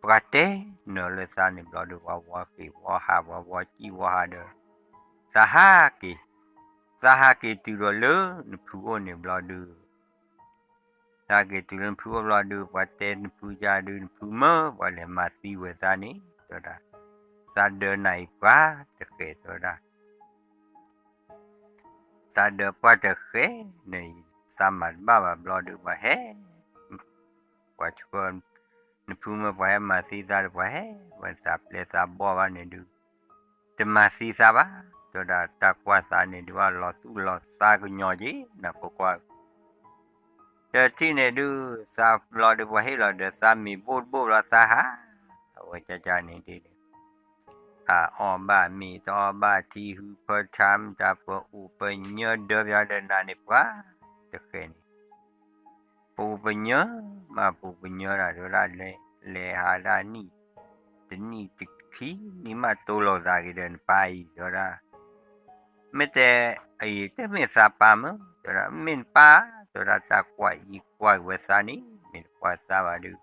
ပှၤတဲနၢၤလၢသးန့ၣ်ဘျီဒုး ပှၤဝီဃ့ၢ်ဝီဟး ပှၤဝီကံၣ်ဝီဟးဒီး, သးဟးက့ၤ, သးဟးက့ၤတုၤဒီးလၢနဖုအိၣ်န့ၣ်ဘျီဒုး သးက့ၤတုၤလၢနဖုအိၣ်ဘျီဒုး ပှၤတဲနဖုယါဒုး နဖုမၢပှၤလဲၤမၤသံဝဲသးန့ၣ် တဲဝဲဒၣ်, သးဒၢနၤအံၤပှၤတဃဲး တဲဝဲဒၣ်, သးဒၢပှၤတဃဲးန့ၣ် သးမၤတဘၣ်ဘၣ်ဘျီဒုး ပှၤဟဲ, ပှၤဆှၢ, နဖုမၢပှၤဟဲမၤသံသးဒီး ပှၤဟဲ, ဝဲသးပျဲသးဘီၣ်ဘၣ်န့ၣ်ဒုး တမၤသံသးဘၣ်, တဲဝဲဒၣ် တၢ်ကွၢ်သးန့ၣ်ဒုး ဘၣ်လီၤသူၣ်လီၤသးကညီၤက့ၤ နဖိခွါဧၢ, တထံၣ်န့ၣ်ဒုး သးဘျီဒုး ပှၤဟ့ၣ်လီၤဒီးသးမ့ၤဘိၣ်တဘိၣ်ဘျီသးဟး, အဝဲကကန့ၣ်ဒ်န့ၣ်, ဟးအီၣ်ဘၣ်မ့ၤ တအီၣ်ဘၣ်ထံ ဟုဖၢထါ မတၤပအူးပညၢဒၢပယါဒီးနၤန့ၣ်ပှၤတဃဲးန့ၣ် ပူၤပညၢ, မၤပူၤပညၢတၢ် တဲဝဲဒၣ် လဲၤဟးဒၣ်နံၣ်တနံၣ်တခီ နမ့ၢ်က့ၤမံမးတိလိာ်သးက့ၤဒီးနပၢ်အံၤ တဲဝဲဒၣ်, မ့ၢ်တဲ, အံၤတမ့ၢ်သးပၢ်မုၢ် တဲဝဲဒၣ်, မ့ၢ်နပၢ် တဲဝဲဒၣ်, တၢ်ကွၢ်အံၤကွၢ်က့ၤဝဲသးန့ၣ် မ့ၢ်တကွၢ်သးဘၣ်ဒုး,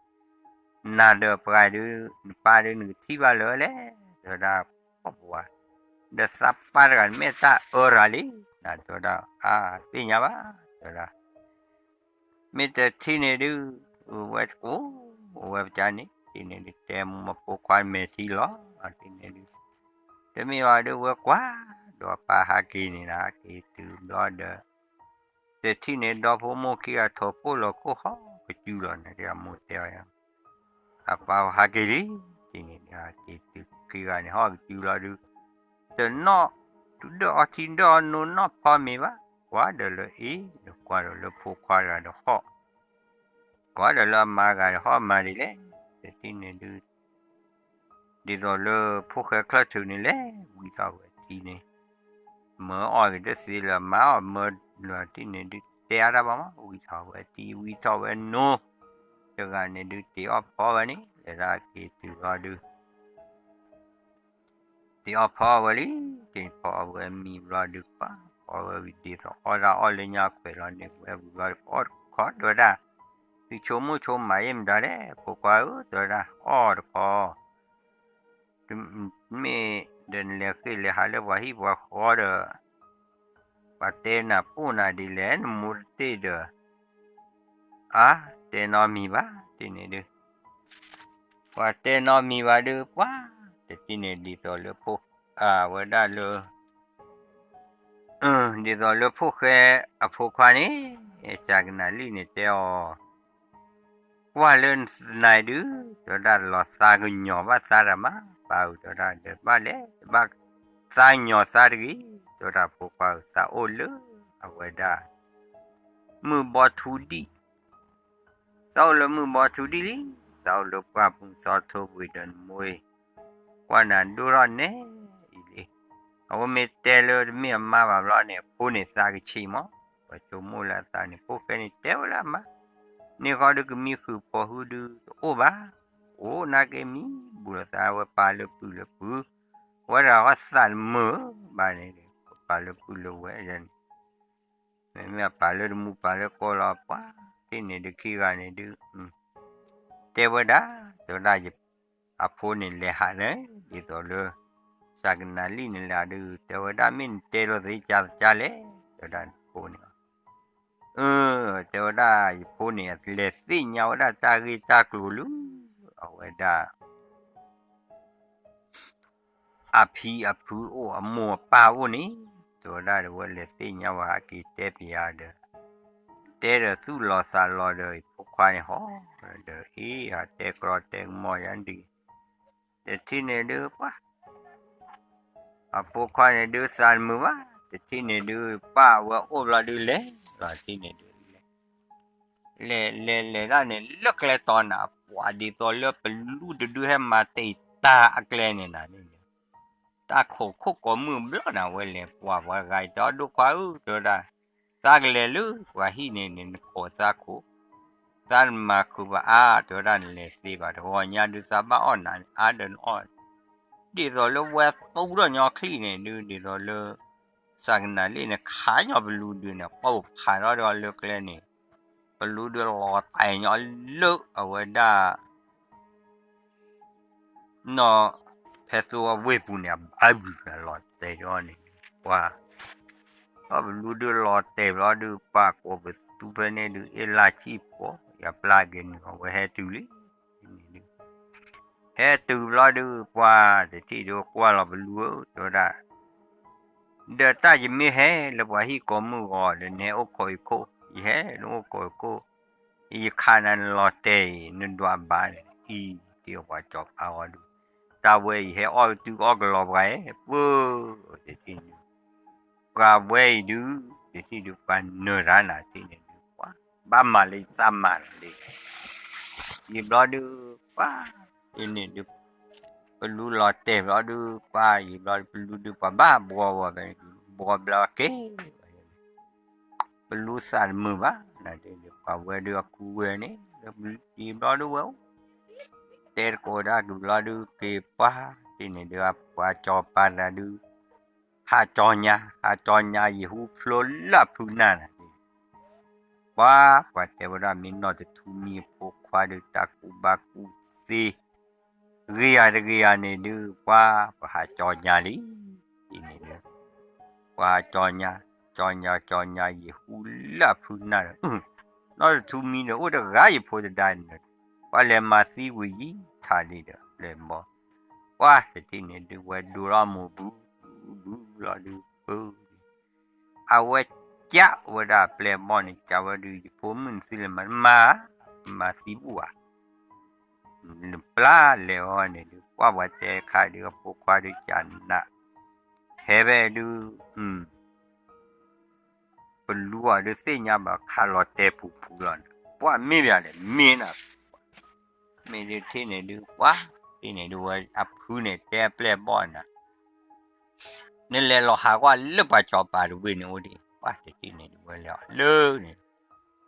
နၤဒီးပှၤဒုး နပၢ်ဒုးနကထံၣ်ဘၣ်လၢၤဝဲလဲၣ် တဲဝဲဒၣ်, ပှၤ ဒီးသးပၢ်တဂၤန့ၣ်မ့ၢ်တၢ်အၢရၤလံ, နၤတဲဝဲဒၣ်, အါ သ့ၣ်ညါဘၣ် တဲဝဲဒၣ် မ့ၢ်တထံၣ်န့ၣ်ဒုး, ဝဲတကိး, ဝဲပကါန့ၣ် ထံၣ်န့ၣ်ဒုး တဲမူမဖိခွါမဲာ်ထံလီၤ, ထံၣ်န့ၣ်ဒုး, တမ့ၢ်ဘၣ်ဒုးဝဲကွၢ်, ဒီးပၢ်ဟးက့ၤန့ၣ်လၢက့ၤတုၤဘျီဒီး, တထံၣ်န့ၣ်ဒီဖိမိၢ်ခံဂၤထိၣ်ဖိလီၤခိၣ်ဟီၣ်ကစုလီၤန့ၣ် တဲအမိၢ်တဲအီၤယါ အပၢ်ဟးက့ၤလံ, ထံၣ်န့ၣ်ဒုး က့ၤတုၤခံဂၤန့ၣ် ဟီၣ်ကစုလီၤဒုး, တနီၣ်, ဒၢၣ်အီထံဒၢၣ်အီနိနီၣ်ဖီမ့ၤဘၣ်, ကွၢ်ဒီးလၢအ့ၣ်, ဒီးကွၢ်ဒီးလၢဖိခွါတဂၤဒီးဟီၣ်, ကွၢ်ဒီးလၢအမါတဂၤဒီးဟီၣ်မၤဒ်လဲၣ်, တထံၣ်န့ၣ်ဒုး, ဒ်သိးလၢဖိၣ်ဃဲချၢၣ်ထုးန့ၣ်လဲၣ်, ဝံထီၣ်ဝဲထံန့ၣ်, မၢအီၣ်က့ၤတသ့လၢၤ မၤအီၣ်မၢလၢၤထံၣ်န့ၣ်ဒုး တဲအါတၢ်ဘၣ်မး ဝံထီၣ်ဝဲထံ ဝံထီၣ်ဝဲနိ, တဂၤန့ၣ်ဒုး တ့အီၣ်ဖီဝဲန့ၣ် တဲဒၣ်က့ၤတုၤဘျီဒုး တ့အီၣ်ဖီဝဲလံ, တ့ဖီဝဲမံဘျီဒုး ပှၤဖီဝဲဝံၤဒ်သိးအီၣ်တၢ်အီၣ်လၢညါခွဲးလီၤန့ၣ် ဝဲဝံၤဘျီဒုး ပအီၣ်တခီ တဲဝဲဒၣ်, သုဆိကမိၣ်ဆိကမးယဲၢ်မတၤလဲၣ် ဖိခွါဧၢ တဲဝဲဒၣ် အီၣ်တခီ မ့ၢ်ဒီးနလဲၤဃ့ၢ်လဲၤဟးလၢပှၤဟံၣ်ပှၤဃီဒီး ပှၤတဲနၤပိၢ်နၤဒ်လဲၣ် နမိၢ်တတ့ၢ်ဒီး အါ တဲနီတမံၤဘၣ် တထံၣ်န့ၣ်ဒုး ပှၤတဲနီတမံၤဘၣ်ဒုး ပှၤ တထံၣ်န့ၣ်ဒ်သိးလၢဖိ အဝဲဒၣ်လၢ ဒ်သိးလၢဖိၣ်ဃဲအဖိခွါန့ၣ် စၢ်ကနၣ်လံၣ်န့ၣ်တဲအီၤ ကွၢ်လၢနသနၤဒုး တဲဝဲဒၣ်လီၤသးကညီၤဘၣ်သးတၢ်မး ပၢ်ဧၢ တဲဝဲဒၣ် ဒီးဘၣ်လဲၣ် တဘၣ်သးကညီၤသးတဂ့ၤ တဲဝဲဒၣ် ဖိခွါဧၢ သးအိၣ်လၢအဝဲဒၣ် မုၢ်ဘီထူဒံၣ် သးအိၣ်လၢမုၢ်ဘီထူဒံၣ်လံ သးအိၣ်လၢပှၢ်ပူၤသီထိပူၤဒီးနမိၢ်အံၤ ကွၢ်နၤဒိၣ်ထီၣ်နဲအံၤလံ အဝဲမ့ၢ်တဲလၢတမ့ၢ်အမါဘၣ်ဘျီန့ၣ် အဖိန့ၣ်သးကဆံးမး ပှၤဆိကမိၣ်လၢအသးန့ၣ် ဖိၣ်ဃဲန့ၣ်တဲဝဲလၢအမါ န့ၢ်ဃီဒုးကမံဃုာ်ဖိးဟုဒုးတအိၣ်ဘၣ် အိၣ်နာ်က့မံဘူးလိာ်သးဝဲပာ်လၢပုၢ်လၢပုၢ် ဝဲဒၣ်အီၣ်သးတမုာ်ဘၣ်န့ၣ် ပာ်လၢပုၢ်လၢဝဲၢ်န့ၣ် မ့မ့ၢ်အပာ်လၢတမူပာ်လၢကီၢ်လီၤ ပှၤ သ့ၣ်န့ၣ်ဒုးခံဂၤန့ၣ်ဒုး တဲဝဲဒၣ် တဲဝဲဒၣ် အဖိန့ၣ်လဲၤဟးန့ၣ် ဒ်သိးလၢ စၢ်ကနၣ်လံၣ်န့ၣ်လဲၤဒုး တဲဝဲဒၣ် မ့ၢ်နတဲလိာ်သ့ကၢ်သကၢ်လဲၣ် တဲဝဲဒၣ်နဖိန့ၣ် အၢ တဲဝဲဒၣ်ယဖိန့ၣ် အလဲၤသ့ၣ်ညါဝဲဒၣ်တၢ်ဂ့ၢ်တၢ်ကျိၤလၢ အဝဲဒၣ် အဖံအဖုအိၣ်အမိၢ်အပၢ်အိၣ်န့ၣ် တဲဝဲဒၣ်ဒီးဝဲလဲၤသ့ၣ်ညါဝဲဟးက့ၤတဲပျးဒီး တဲဒီးသူၣ်လီၤသးလီၤဒီး ဖိခွါန့ၣ်ဟီ ဒီးအ့ၣ် ဟးတဲကြီတဲကမီၤယၤဒုး တထံၣ်န့ၣ်ဒုးပှၤ အဖိခွါန့ၣ်ဒုးသးတမုာ်ဘၣ် တထံၣ်န့ၣ်ဒုးပၢ်ဝဲအိၣ်ဘျီဒုးလဲၤ လီၤတထံၣ်န့ၣ်ဒုး လဲၤလဲၤလဲၤဒၣ်န့ၣ် လၢကျဲတီၤနၤ ပှၤဒ်သိးလၢပလူတဒုဟဲမၤတ့ၢ်တၢ်အကျဲန့ၣ်နၤန့ၣ် တၢ်ခိးခိၣ်ကိးမုၢ်ဘျီနၤဝဲလဲၤပှၤပှၤဂၤအံၤတဲအီၤဒိၣ်ခွါဧၢ တဲဝဲဒၣ် သးကလဲၤလၢပှၤဟံၣ်န့ၣ်န့ၣ် နခိးသးခိး သးတမၤခုးဘၣ်အါ တဲဝဲဒၣ်နလဲၤသ့ဘၣ် တဂီၤညါဒုးသးဘၣ်အီၣ်နၤန့ၣ် အါဒီးနအီၣ် ဒ်သိးလၢဝဲသူဒီးညီချံၣ်န့ၣ်ဒုး ဒ်သိးလၢ စၢ်ကနၣ်လံၣ်န့ၣ် ခးညီပလူဒုးန့ၣ် ပှၤအိၣ်ခးထီၣ်ဒီးလၢကျဲန့ၣ် ပလူဒုးလီၤတဲာ်ညီလၢအဝဲဒၣ် နီၢ် ဖဲသိအဝ့ၢ်ပူၤန့ၣ် အဘၣ်ဘုးလီၤတဲာ်ဒီးန့ၣ် ပှၤ ဒီးပလူဒုးလီၤတဲာ်ဘျီဒုး ပှၤကိးပသူဖဲန့ၣ်ဒုး အ့ၣ်လၢ်ဆံၣ်ဖိ ယပျၢ်က့ၤနုာ်အဝဲဟဲတုၤလံ ဟဲတုၤဘျီဒုး ပှၤတထံၣ်ဒုးကွၢ်လီၤပလူဧၢ တဲဝဲဒၣ် ဒီးတၢ်ယမ့ၢ်ဟဲလၢပှၤဟံၣ်ကိးမုၢ်ဂီၤဒီး နဟဲအိၣ်ခိးအံၤခိၣ် ယဟဲနအိၣ်ခိးအံၤခိၣ် ယခးနၤနလီၤတဲာ်အံၤ နဒွးဘၣ်န့ၣ် အံၤတ့ၢ်ပှၤကၠီၤဖးဂီၤဒုး တၢ်ဝဲအံၤဟဲအီၣ်ကတုၤအီၣ်ကလီပှၤဧၢ ပၢ် တထံၣ်န့ၣ် ပှၤဝဲအံၤဒုး တထံၣ်ဒုး ပှၤနၢၤတၢ်နၤတထံၣ်န့ၣ်ဒုး ပှၤ ဘၣ်မၤလၢယသးမၤလီၤလံ ယံာ်ဘျီဒုး ပှၤ အံၤန့ၣ်ဒုး ပလူလီၤတဲာ်ဘျီဒုး ပှၤယံာ်ဘျီဒုး ပလူဒုး ပှၤဘၣ်ဘှီဝဲဖဲန့ၣ် ဘှီဘျီက့ၤဝဲ ပလူသးတမုာ်ဘၣ် နၤတထံၣ်ဒုး ပှၤဝဲဒုးအကူဝဲန့ၣ် ယံာ်ဘျီဒုးဝဲအိၣ် တဲတကိးဒၣ်က့ၤဘျီဒုး က့ၤပှၤ တထံၣ်န့ၣ်ဒုး ပှၤစီၤပၤတဂၤဒုး ဟးကၠီညါ ဟးကၠီညါ ယဟူဖျိလၢအဖုနၢ်နၤ, ပှၤ ပှၤတဲဝဲဒၣ်မ့ၢ်နီၢ်တထူမံအဖိခွါဒုး တၢ်ကူၣ်ဘၣ်ကူၣ်သ့ ဂ့ၤဧါတဂ့ၤဧါန့ၣ်ဒုး ပှၤ ပှၤဟးကၠီညါလံ, ဒ်န့ၣ်ဒုး ပှၤကၠီညါ ကၠီညါ ကၠီညါ ယဟူလၢအဖုနၢ်ဒီး နီၢ်တထူမံဒီး အိၣ်တဂၤယဖိတဒါန့ၣ်ဒီး ပှၤလဲၤမၤသံဝံၤယံာ်ထးလံဒီး လဲၤဘီ ပှၤတထံၣ်န့ၣ်ဒုး ဝဲဒိးထီၣ်မိၢ်ဘု ဘုလီၤဒုး ပၢ အဝဲကးဝဲဒၣ်ပျဲၢ်ဘီၣ်န့ၣ် ကးဝဲဒုး ယဖိမုၣ်နသုလဲၤမၤ မၤ မၤသံဘူၣ်ဧါ, နပျၢ်လဲၤအီၤန့ၣ်ဒုး ပှၤ ပှၤတဲခါဒုး အဖိခွါဒုးကးနး ဟဲဖဲဒုး ပလူအီၤဒုးသ့ၣ်ညါဘၣ် ခးလီၤတဲာ်ပူၤပူၤလီၤန့ၣ် ပှၤမ့ၢ်ဘၣ်လဲၣ် မ့ၢ်နၤ မ့ၢ်ဒုးထံၣ်န့ၣ်ဒုး ပှၤ ထံၣ်န့ၣ်ဒုး ဝဲအဖုန့ၣ်တဲအပျဲၢ်ဘီၣ်နၤ နလဲၤလီၤဟးကွၢ်လၢပှၤစီၤပၤတဝ့ၢ်န့ၣ်အိၣ်ဒံး ပှၤတထံၣ်န့ၣ်ဒုး ဝဲလဲၤအီၤလၢန့ၣ်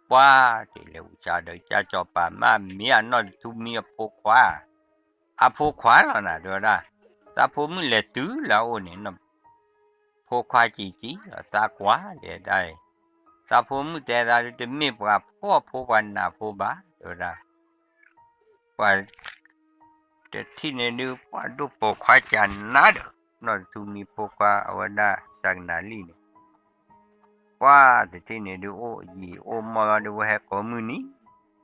ပှၤတ့ၢ်လဲၤအူစၢ်ဒီး ကၢ်စီၤပၤမ့ၢ်အနီၢ်တထူမံအဖိခွါ အဖိခွါလီၤနၤ တဲဝဲဒၣ် သးဖိမုၣ်လဲၤတုၤလၢအအိၣ်န့ၣ် ဖိခွါကံၤကံၤသးကွၢ်လဲၤဒၣ်အံၤ သးဖိမုၣ်တဲသးဒုး တမ့ၢ်ပှၤဖှီၣ်ဖိပှၤနးဖိဘၣ် တဲဝဲဒၣ် ပှၤ တထံၣ်န့ၣ်ဒုး ပှၤဒိၣ်ပိာ်ခွါကနါဒီး နီၢ်တထူမံဖိခွါအဝဲဒၣ်စၤကနၤလံၣ်န့ၣ် ပှၤတထံၣ်န့ၣ်ဒုး အိၣ်ယံာ်အိၣ်မီၢ်လီၤဒုး ဝဲဟဲကိးမုၢ်နံၤ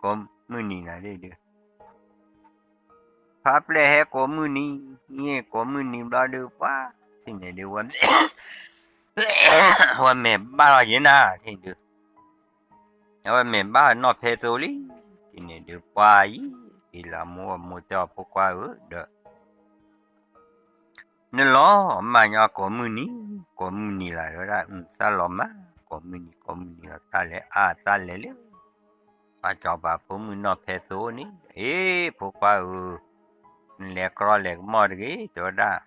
ကိးမုၢ်နံၤနၤဒ်ဒုး ဖါပျဲၢ်ဟဲကိးမုၢ်နံၤ ယ့ၢ်ကိးမုၢ်နံၤဘျီဒုး ပှၤထံၣ်န့ၣ်ဒုး ဝဲ ဝဲမဲာ်ဘၣ်လီၤယ့ၢ်နၤ ထံၣ်ဒုး အဝဲမဲာ်ဘၣ်နီၢ်ဖဲသိလံ ထံၣ်န့ၣ်ဒုး ပှၤအံၤ ဒ်လၢအမိၢ်အမိၢ်တဲအီၤဖိခွါဧၢဒီး နလီၤမၢ်ညီကိးမုၢ်နံၤ ကိးမုၢ်နံၤလီၤ တဲဝဲဒၣ် သးလီၤမၢ် ကိးမုၢ်နံၤ ကိးမုၢ်နံၤလီၤ သးလဲၤအါ သးလဲၤလၢ ပှၤစီၤပၤဖိမုၣ်နီၢ်ဖဲသိန့ၣ် အ့ ဖိခွါဧၢ နလဲၤကြီလဲၤကမီၣ်တဂ့ၤ တဲဝဲဒၣ်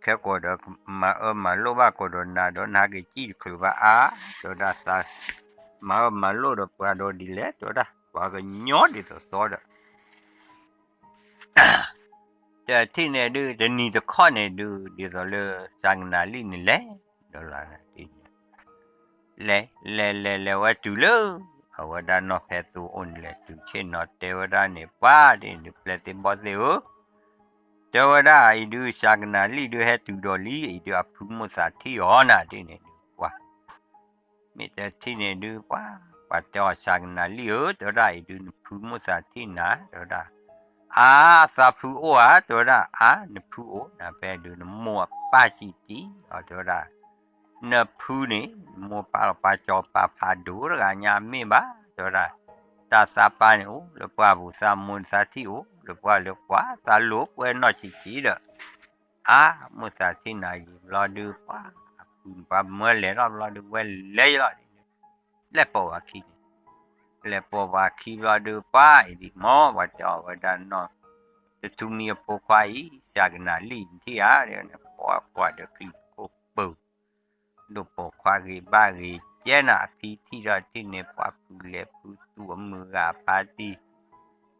ခဲကိးဒီး မၤအၢမၤလိၣ်ဘၣ်ကိးဒီးနၤဒီး နဟးက့ၤစံၣ်တချုးဘၣ်အါ တဲဝဲဒၣ် သးမၤအၢမၤလိၣ်ဒီးပှၤဒီးဒ်လဲၣ် တဲဝဲဒၣ် ပှၤကညီဒ်သိးသိးဒီး တထံၣ်န့ၣ်ဒုး တနံၤတခီန့ၣ်ဒုး ဒ်သိးလၢစၤကနၤလံၣ်န့ၣ်လဲၤ ဒီးလီၤ လဲၤ လဲၤ လဲၤ လဲၤဝဲတုၤလၢ အဝဲဒၣ်နီၢ်ဖဲသိအိၣ်န့ၣ်လဲၤတုၤဆ့ၣ်နီၤ တဲဝဲဒၣ်န့ၣ် ပှၤဒ်န့ၣ်ဒုး ပျဲၢ်သ့ၣ်ဘီၣ်သ့ၣ်ဧၢ တဲဝဲဒၣ်အံၤဒုး စၤကနၤလံၣ်ဒုးဟဲတုၤဒီးလံ အံၤဒုးအဖုမိၣ်သးထံၣ်အီၤနၤ ဒ်န့ၣ်ဒုး ပှၤ မ့ၢ်တထံၣ်န့ၣ်ဒုး ပှၤ ပှၤတဲအီၤစၤကနၤလံၣ်ဧၢ တဲဝဲဒၣ်အံၤဒုး နဖုမိၣ်သးထံၣ်နၤ တဲဝဲဒၣ် အါ သးဖုအိၣ်ဧါ တဲဝဲဒၣ် အါ နဖုအိၣ်နၤ ဖဲဒုး နမိၢ်အပၢ်စံးတံၢ်အီၤ တဲဝဲဒၣ် နဖုန့ၣ် နမိၢ်ပၢ်လီၤ ပှၤစီၤပၤဖးဒိၣ်တဂၤညါမ့ၢ်ဘၣ် တဲဝဲဒၣ် တၢ်သးပၢ်န့ၣ်အိၣ်လၢပှၢ်ပူၤ သးမိၢ်သးထံၣ်အိၣ်လၢပှၢ်လၢကွၢ် သးလိာ်ကွဲနီၢ်ဆံးဆံးဒီး အါ မိၢ်သးထံၣ်နၤယံာ်ဘျီဒုး ပှၤ အဖုပှၤမၢလဲၤထီၣ်ဘျီဒုး ဝဲလဲၤလီၤဒ်န့ၣ် လဲၤပိာ်ပှၤခံန့ၣ် လဲၤပိာ်ပှၤခံဘျီဒုး ပှၤအံၤဒ်မ့ၢ် ပှၤတဲအီၤဝဲဒၣ်နီၢ် တထူမံအဖိခွါအံၤ စၤကနၤလံၣ်နထံၣ်ဧါ ပှၤကွၢ်ဒီးချံတခိၣ်ပူၤ ဒိၣ်ပိာ်ခွါဂ့ၤဘၣ်ဂ့ၤကဲနၤ အဖံထံၣ်ဒီးထံၣ်န့ၣ် ပှၤဖုလဲၤဖုသူၣ်အမုၢ်ဂၤဖါတံၢ်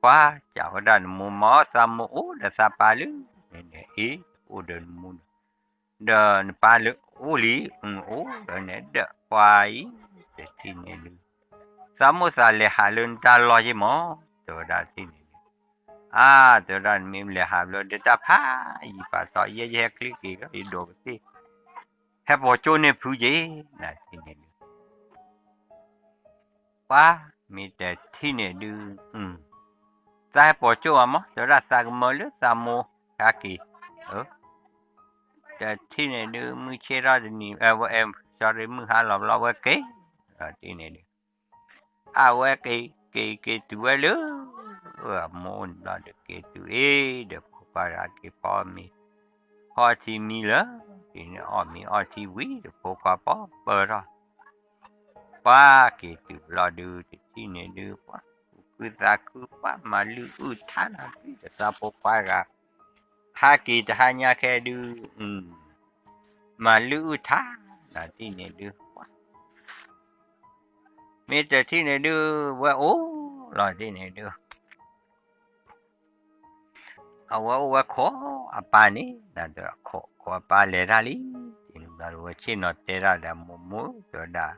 ပှၤစံးဝဲဒၣ်နမိၢ်မ့ၢ် သးမိၢ်အိၣ်ဒီးသးပၢ်လၢ န့ၣ်န့ၣ် အ့ အိၣ်ဒီးနမိၢ်ဒီး ဒီးနပၢ်လၢအိၣ်လံ အိၣ်ဒီးန့ၣ်ဒီး ပှၤအံၤ တထံၣ်န့ၣ်ဒုး သးမိၢ်သးလဲၤဟးလၢနတၢ်လီၢ်ယ့ၢ်မး တဲဝဲဒၣ်ထံၣ်န့ၣ်ဒုး အါ တဲဝဲဒၣ်နမ့ၢ်လဲၤဟးဘျီ ဒီးတၢ်ဖးယံၤပာ်သီ ယဲယဟဲချ့က့ၤ ယဒိးကသ့ၣ် ဟဲပိာ်ကၠိန့ၢ်ဖုက့ၤ နၤထံၣ်န့ၣ်ဒုး ပှၤ မ့ၢ်တထံၣ်န့ၣ်ဒုး သးဟဲပိာ်ကၠိဘၣ်မး တဲဝဲဒၣ်သးကမၢလၢသးမိၢ်ဟဲက့ၤ တထံၣ်န့ၣ်ဒုး မုၢ်ဆ့ၣ်ထီၣ်တနံၤ sorry မုၢ်ဟါလီၤဘျီဝဲက့ၤ ဒီးထံၣ်န့ၣ်ဒုး အဝဲက့ၤ က့ၤ က့ၤတုၤဝဲလၢ အမိၢ်အိၣ်န့ၣ်ဘျီဒီး က့ၤတုၤအ့ၣ်ဒီး ဖိခွါတဂၤက့ၤဖီမ့ၤ ဖီထံမံလၢ က့ၤန့ၣ်အီၣ်မ့ၤအီထံဝံၤဒီး ဖိခွါပီၢ်ပၢၢ်ထီၣ် ပှၤက့ၤတုၤဘျီဒုး တထံၣ်န့ၣ်ဒုး ပှၤ သူၣ်ခုသးခု ပှၤမၤလုၢ်အုၣ်ထါနၤ ဒီးသးဖိခွါတဂၤ ဟးက့ၤတဟါညါခဲဒုး မၤလုၢ်အုၣ်ထါ နၤထံၣ်န့ၣ်ဒုး ပှၤ မ့ၢ်တထံၣ်န့ၣ်ဒုး ဝဲအိၣ်လီၤထံၣ်န့ၣ်ဒုး တ အဝဲအိၣ်ဝဲခိးအပၢ်န့ၣ်, ခိးအပၢ်လဲၤတၢ်လံ, ဝဲဆ့ၣ်နီၤတဲတၢ်ဒီး မိၢ်မိၢ်တဲဝဲဒၣ်,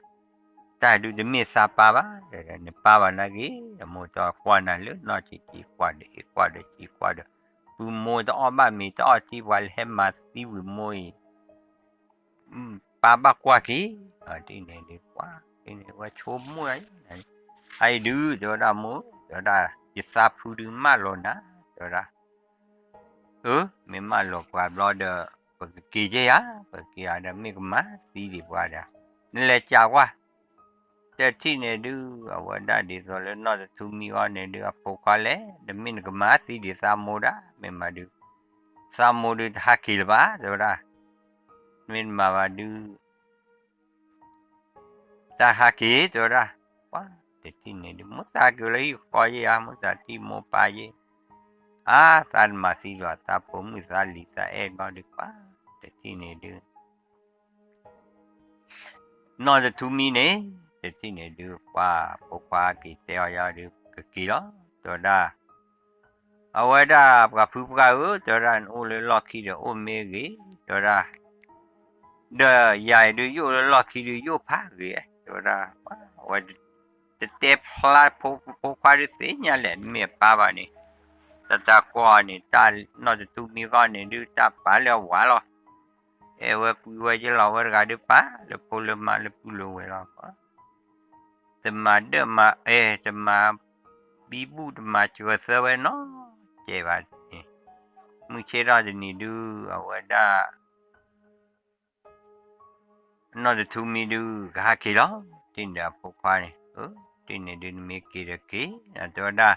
တၢ်ဒုးတမ့ၢ်သးပၢ်ဘၣ်, နပၢ်ဘၣ်နာ်က့ၤ, အမိၢ်တကွၢ်နၤလၢနီၢ်ဆံးဆံးကွၢ်ဒီး အ့ၣ်ကွၢ်ဒီးဆံးကွၢ်ဒီး, ပုၢ်မိၢ်တအီၣ်ဘၣ်မ့ၤတအီၣ်ထံ ပှၤလၢဟဲမၤသံဝံၤမိၢ်အံၤ ပၢ်ဘၣ်ကွၢ်က့ၤ, ဒ်န့ၣ်ဒုးကွၢ်, ဒ်န့ၣ်ဝဲဆိကမိၣ်, အအံၤဒုး တဲဝဲဒၣ်မိၢ်, တဲဝဲဒၣ် ယသးဖုဒုးမၢလီၤနၤ, တဲဝဲဒၣ်, အၢ မ့ၢ်မၢလီၤပှၤဘျီဒီး ပကက့ၤက့ၤယၤ, ပကက့ၤယၤဒီး မ့ၢ်ကမၤသံဒံးပှၤဒီး နလဲၤကးကွၢ် တထံၣ်န့ၣ်ဒုး အဝဲဒၣ်ဒ်သိးလၢနီၢ်တထူမံအီၤန့ၣ်ဒုး အဖိခွါလဲၣ်, တမ့ၢ်နကမၤသံဒံးသးမိၢ်ဒၣ်, မ့ၢ်မးဒုး သးမိၢ်ဒုးတဟးက့ၤလၢၤဘၣ် တဲဝဲဒၣ်, မ့ၢ်တမၤဘၣ်ဒုး တၢ်ဟးက့ၤ တဲဝဲဒၣ်, ပှၤတထံၣ်န့ၣ်ဒုး မိၢ်သးက့ၤလၢဟံၣ်ဃီယဲၢ်ဧါ, မိၢ်သးထံၣ်မိၢ်ပၢ်ယဲၢ်, အါ သးတမၤသံလီၤ သးဖိမုၣ်သးလံၤသးအဲၣ်ဘျီဒုး ပှၤတထံၣ်န့ၣ်ဒုး နီၢ်တထူမံန့ၣ် တထံၣ်န့ၣ်ဒုး ပှၤဖိခွါက့ၤတဲအီၤယၤဒုး ကက့ၤလီၤ တဲဝဲဒၣ်, အဝဲဒၣ်ပှၤဖုပှၢ်ဧၢ တဲဝဲဒၣ် နအိၣ်လၢလီၢ်ခံဒီးအိၣ်မ့ၢ်ဂ့ၤ တဲဝဲဒၣ်, ဒီးယၤအံၤဒုး ယအိၣ်လၢလီၢ်ခံဒုး ယအိၣ်ဖးဂ့ၤ တဲဝဲဒၣ်, အဝဲတတဲဖျါဖိခွါဒုးသ့ၣ်ညါလဲၣ် မ့ၢ်အပၢ်ဘၣ်န့ၣ်, တၢ်တၢ်ကွၢ်န့ၣ် တၢ်နီၢ်တထူမံဂီၢ်န့ၣ်ဒုး တၢ်ပာ်လၢအဝၤလီၤ, အဲၣ်ဝဲကွံဝဲယလီၤဝဲတဂၤဒုး ပာ်လၢဖိလၢမါလၢပုၢ်လၢဝဲၢ်လီၤ တမၤဒၢၣ်မၤအဲၣ် တမၤဘံဘူၣ် တမၤစှၢၤသၢဝဲနီတစဲးဘၣ်န့ၣ်, မုၢ်ဆ့ၣ်ထီၣ်တနံၤဒုး အဝဲဒၣ် နီၢ်တထူမံဒုး ကဟးက့ၤလီၤ, တထံၣ်န့ၣ်အဖိခွါန့ၣ်, တထံၣ်န့ၣ်ဒုး နမ့ၢ်က့ၤဒီးက့ၤ တဲဝဲဒၣ်,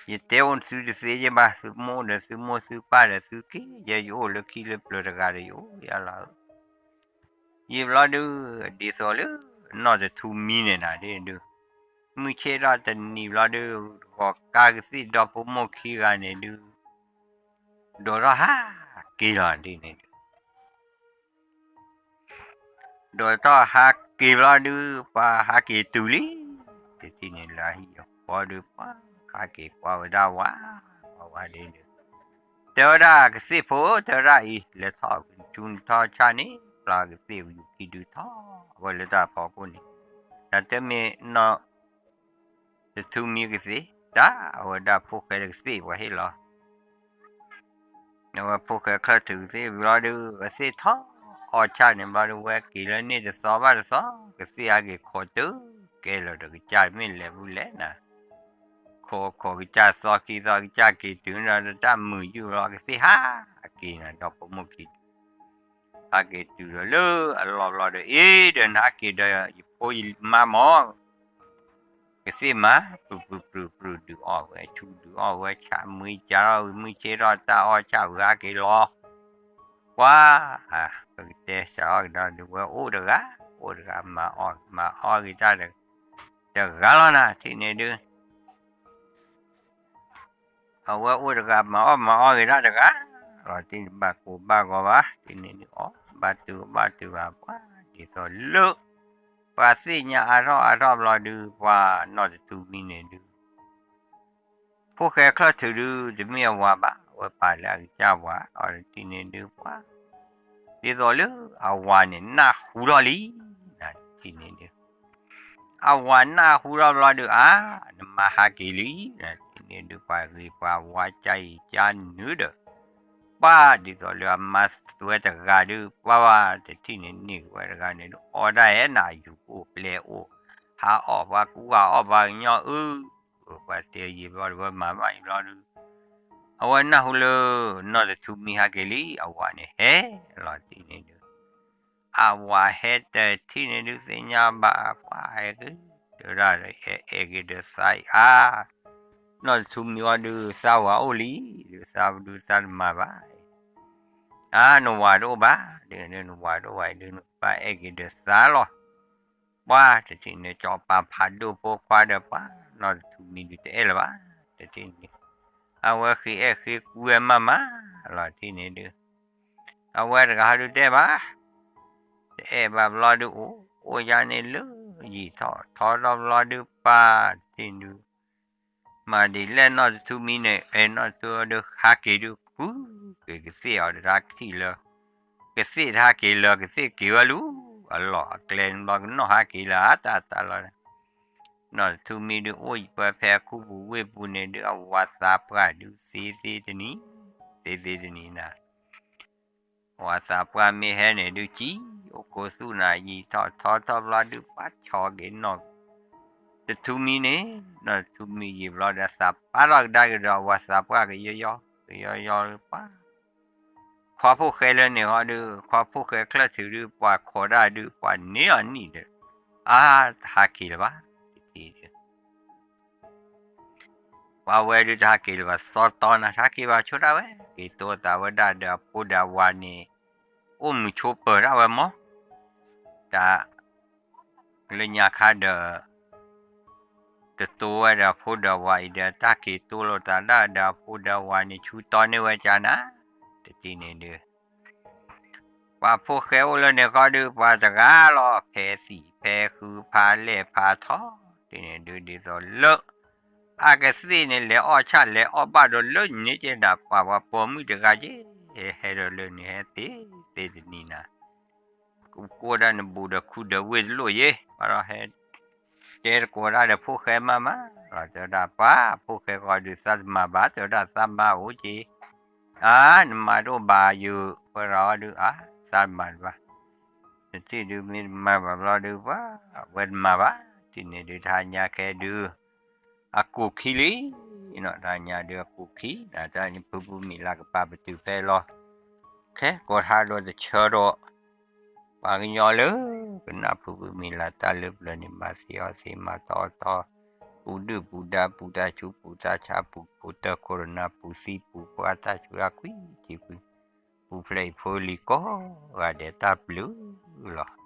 ယတဲအိၣ်သုတသ့ယဲၢ်ဘၣ်, သုမိၢ်ဒီးသုမိၢ်သုပၢ်ဒီးသုက့ၤ, ယဲယအိၣ်လၢခံလၢပျၢၤတဂၤဒီးယအိၣ်ယၤလီၤဧၢ ယံာ်ဘျီဒုး ဒ်သိးလၢ နီၢ်တထူမံန့ၣ်နၤဒ်ဒုး, မုၢ်ဆ့ၣ်ထီၣ်တနံၤဘျီဒုး ဂီၤကါကသ့ၣ်ဒီဖိမိၢ်ခံဂၤန့ၣ်ဒုး ဒိးထီၣ်ဟးက့ၤလီၤဒ်န့ၣ်ဒုး, ဒိးထီၣ်ဟးက့ၤဘျီဒုး ပှၤဟးက့ၤတုၤလံ, တထံၣ်န့ၣ်လၢအဟံၣ်အဃီဒုး ပှၤဟးက့ၤကွၢ်ဝဲဒၣ်ဝဲ, ဝဲဒ်ဒုး တဲဝဲဒၣ်ကသ့ၣ်ဖိ တဲဝဲဒၣ်အံၤ လဲၤထီၣ်ကထူနထီၣ်ဆၣ်န့ၣ် ပျၢ်ကသ့ၣ်ယူၤခံဒုးထီၣ်ဝဲလၢတၢ်ဖီခိၣ်န့ၣ်, တၢ်တမ့ၢ်နီၢ်တထူမံကသ့ၣ်, တၢ်အဝဲဒၣ်ဖိၣ်ဃဲတကသ့ၣ်ပှၤဟ့ၣ်လီၤ အဝဲဖိၣ်ဃဲချၢၣ်ထုးကသ့ၣ်ဘျီဒုး ကသ့ၣ်ထီၣ်အီၣ်ဆၣ်န့ၣ်ဘျီဒုး ဝဲက့ၤလၢန့ၣ်တသီဘၣ်တသီ ကသ့ၣ်ဟးက့ၤခိးတုၤကဲလီၤဒီးကစၢ်မ့ၢ်လဲၤဘူးလဲၣ်နၤ, ခိးခိးကစၢ်သီခံသီ ကစၢ်က့ၤတုၤဒီးတၢ်မုာ်ယုာ်လီၤ ကသ့ၣ်ဟးက့ၤနၤ ဒီဖိမိၢ်ခံ ဟးက့ၤတုၤဒီးလၢအလီၢ်ဘျီဒီး အ့ ဒီးနဟးက့ၤဒီးယဖိယမါမၢ် ကသ့ၣ်မၤ ပြုၢ်ပြုၢ်ပြုၢ်ပြုၢ် ဒုးအီၣ်ဝဲဆူၣ် ဒုးအီၣ်ဝဲဆၣ် မုၢ်ကၢထီၣ်ဝံၤ မုၢ်ဆ့ၣ်ထီၣ်တၢ်အီၣ်ဆၣ်ဝံၤဟးက့ၤလီၤ, ပှၤ ပကတဲစးအီၣ်ကဒီးဒုး ဝဲအိၣ်တဂၤ အိၣ်တဂၤ မၤအီၣ်မၤအီၣ်ဂ့ၤတၢ် တဂၤလီၤနၤ ထံၣ်န့ၣ်ဒုး အဝဲအိၣ်တဂၤမၤအီၣ်မၤအီၣ်ဂ့ၤတၢ်တဂၤလီၤ ထံၣ်န့ၣ်ဘၣ်ကိၢ်ဘၣ်ဂီၤဘၣ် ထံၣ်န့ၣ်ဒုး အီၣ်ဘၣ်တုၤဘၣ်တုၤဘၣ် ပှၤဒ်သိးလၢ ပှၤသ့ၣ်ညါအါထီၣ်အါထီၣ်ဘျီဒုး ပှၤနီၢ်တထူမံန့ၣ်ဒုး ဖိၣ်ဃဲချၢၣ်ထုးဒုး တမ့ၢ်အဝၤဘၣ် အဝဲပာ်လၢအကစၢ်ဝၤ အီၤတထံၣ်န့ၣ်ဒုး ပှၤ ဒ်သိးလၢအဝၤန့ၣ် နၢ်ဟူထီၣ်လံ နထံၣ်န့ၣ်ဒုး အဝၤနၢ်ဟူထီၣ်ဘျီဒုး အါ နမါဟးက့ၤလံ နထံၣ်န့ၣ်ဒုး ပှၤဂ့ၤပှၤဝါကၢ်အံၤကၢ်နုာ်ဒီး ပှၤဒ်သိးလၢအမါသွဲတဂၤဒုး ပှၤဝဲတထံၣ်န့ၣ်န့ၢ်က့ၤဝဲတဂၤန့ၣ်ဒုး အီၣ်ဒၣ်အဲၣ်နၤ ယူၤအိၣ်ပျဲၢ်အိၣ် ဟးအီၣ်ပှၤကူအီၣ်ပှၤကညီအု ပှၤတဲယံာ်ဘျီဒုး ဝဲမၤဘၣ်ယံာ်ဘျီဒုး အဝဲနၢ်ဟူလၢ နီၢ်တထူမံဟးက့ၤလံ အဝၤန့ၣ်ဟဲလီၤတထံၣ်န့ၣ်ဒုး အဝၤဟဲတထံၣ်န့ၣ်ဒုး သ့ၣ်ညါဘၣ်ပှၤဟဲက့ၤ တဲဝဲဒၣ် ဟဲအဲၣ်က့ၤဒီးသးအံၤအါ နီၢ်တထူမံဝဲဒုး သးဝၤအိၣ်လံ ဒုးသးဒုးသးတမၤဘၣ် အါ နဝၤတအိၣ်ဘၣ် ဒ်နဝၤတအိၣ်ဘၣ်အံၤဒုး နဘၣ်အဲၣ်က့ၤဒီးသးလီၤ ပှၤတထံၣ်န့ၣ် စီၤပၤဖးဒိၣ်ဖိခွါဒီးပှၤ နီၢ်တထူမံဒုးတအဲၣ်လၢၤဘၣ် တထံၣ်န့ၣ် အဝဲဃ့အဲၣ်ဃ့ကူဝဲမးမးလီၤ တထံၣ်န့ၣ်ဒုး အဝဲတဂၤဟီဒုးတအဲၣ်ဘၣ် တအဲၣ်ဘၣ်ဘျီဒုး အိၣ်အိၣ်ယါန့ၣ်လၢယံာ်ထီၣ်ထီထီၣ်ဘျီဒုး ပှၤတထံၣ်ဒုး မၤဒ်လဲၣ် နီၢ်တထူမံန့ၣ် အဲ နီၢ်တထူဒုးဟးက့ၤဒုး ကူက့ၤကသ့ၣ်အီၤတထါခံလၢ ကသ့ၣ်တဟးက့ၤလၢ ကသ့ၣ်က့ၤဝဲလူၤ အလီၢ်အကျဲန့ၣ်ဘျီ ကနီၣ်ဟးက့ၤလၢအတၢ်တၢ်လီၤန့ၣ်, နီၢ်တထူမံဒုး အိၣ်ပှဲၤဖဲအကူပူၤဝ့ၢ်ပူၤန့ၣ်ဒုး အဝၤသးပှၢ်ဒုးသ့သ့တနံၤ, သ့သ့တနံၤနၤ ဝၤသးပှၢ်မ့ၢ်ဟဲန့ၣ်ဒုး ကံအိၣ်ကိးသူၣ်နၤယံာ်ထီၣ်ထီထီၣ်ဘျီဒုး ပှၤဆီက့ၤနီၢ်တထူမံန့ၣ်, နီၢ်တထူမံယံာ်ဘျီဒီး သးပာ်ထီၣ်ကဒါက့ၤဒီး ဝၤသးပှၢ်ကယီယီ ကယီယီပှၤ ခွါဖိၣ်ဃဲလၢန့ၣ်ဃီဒုး ခွါဖိၣ်ဃဲချၢၣ်ထုးဒုး ပှၤခိးတၢ်ဒုး ပှၤန့ၢ်အီၤနံၣ်ဒီး အါ တဟးက့ၤလၢၤဘၣ်, တထံၣ်ဒုး ပှၤဝဲဒုးတဟးက့ၤလၢၤဘၣ် သီတီနၤ တဟးက့ၤဘၣ်ဆိတၢ်ဝဲ က့ၤတိသးဝဲဒၣ်ဒီးအဖိဒီးအဝၤန့ၣ် အိၣ်မုာ်ဆိးပၢၤဒၣ်ဝဲမး, တၢ် လၢညါခါဒီး တတိဝဲဒီးအဖိဒီးအဝၤအံၤဒီး တၢ်က့ၤတိလိာ်သးဒၣ်ဒီးအဖိဒီးအဝၤန့ၣ် ဆူတီန့ၢ်ဝဲကနၤ, တထံၣ်န့ၣ်ဒုး ပှၤဖိၣ်ဃဲအိၣ်လၢန့ၣ်ဃီဒုး ပှၤတဂၤလီၤ ဖဲသံၣ်ဖဲဃုဖးလဲၢ်ဖးထီ တထံၣ်န့ၣ်ဒုး ဒ်သိးလၢ အကသ့ၣ်န့ၣ် လဲၤအီၣ်ဆၣ်လဲၤအီၣ်ဘၣ်ဒီးလၢန့ၣ်ကဲဒၣ် ပှၤပှၤပိာ်မုၣ်တဂၤက့ ဟဲဒီးလၢန့ၣ် ဟဲသ့သ့တနံၤနၤ ကကိးဒၣ်နဘူးဒီးခူဒီးဝ့ၢ်တလိၣ်ယ့ၣ် ဘၣ်ဒီးဟဲ တဲတကိးဒၣ်ဒီးဖိၣ်ဃဲမးမး လီၤတဲဝဲဒၣ်ပှၤဖိၣ်ဃဲဃီဒုး သးတမၤဘၣ် တဲဝဲဒၣ်သးမၤအိၣ်က့ၤ အါ နမၤတအိၣ်ဘၣ်ယိာ် ဝဲရၤအီၤဒုး အါ သးတမၤတဘၣ် နထံၣ်ဒုးမ့ၢ်တမၤဘၣ်ဘျီဒုး ပှၤဝဲတမၤဘၣ် ထံၣ်န့ၣ်ဒုး တဟါညါခဲဒုး အကူၣ်ခံလံ နီၢ်တဟါညါဒုးအကူၣ်ခံ နတၢ်ဖုဖုမံၤလၢကပၤပတုာ်ဖဲလီၤ ခဲကိးထါဒီးတဆၢဒီး ပှၤကညီလၢ ကနၣ်ဖုဖုမံၤလၢတၢ်လၢပျၢၤန့ၣ် မၤသ့အီၣ်သ့ မၤတီအီၣ်တီ ပူၤဒုၣ်ပူၤဒါ ပူၤတၢ်ဆူး ပူၤတၢ်ဆါ ပူၤခိၣ်တၢ်ခိၣ်ရနၢ် ပူၤသံပူၤပှၢ် တၢ်ဆူးအကွံာ်ထံကွံာ် ပူၤဖျဲးအံၤဖိလံၤကိးဂၤဒဲး တၢ်ဘျုးလီၤ.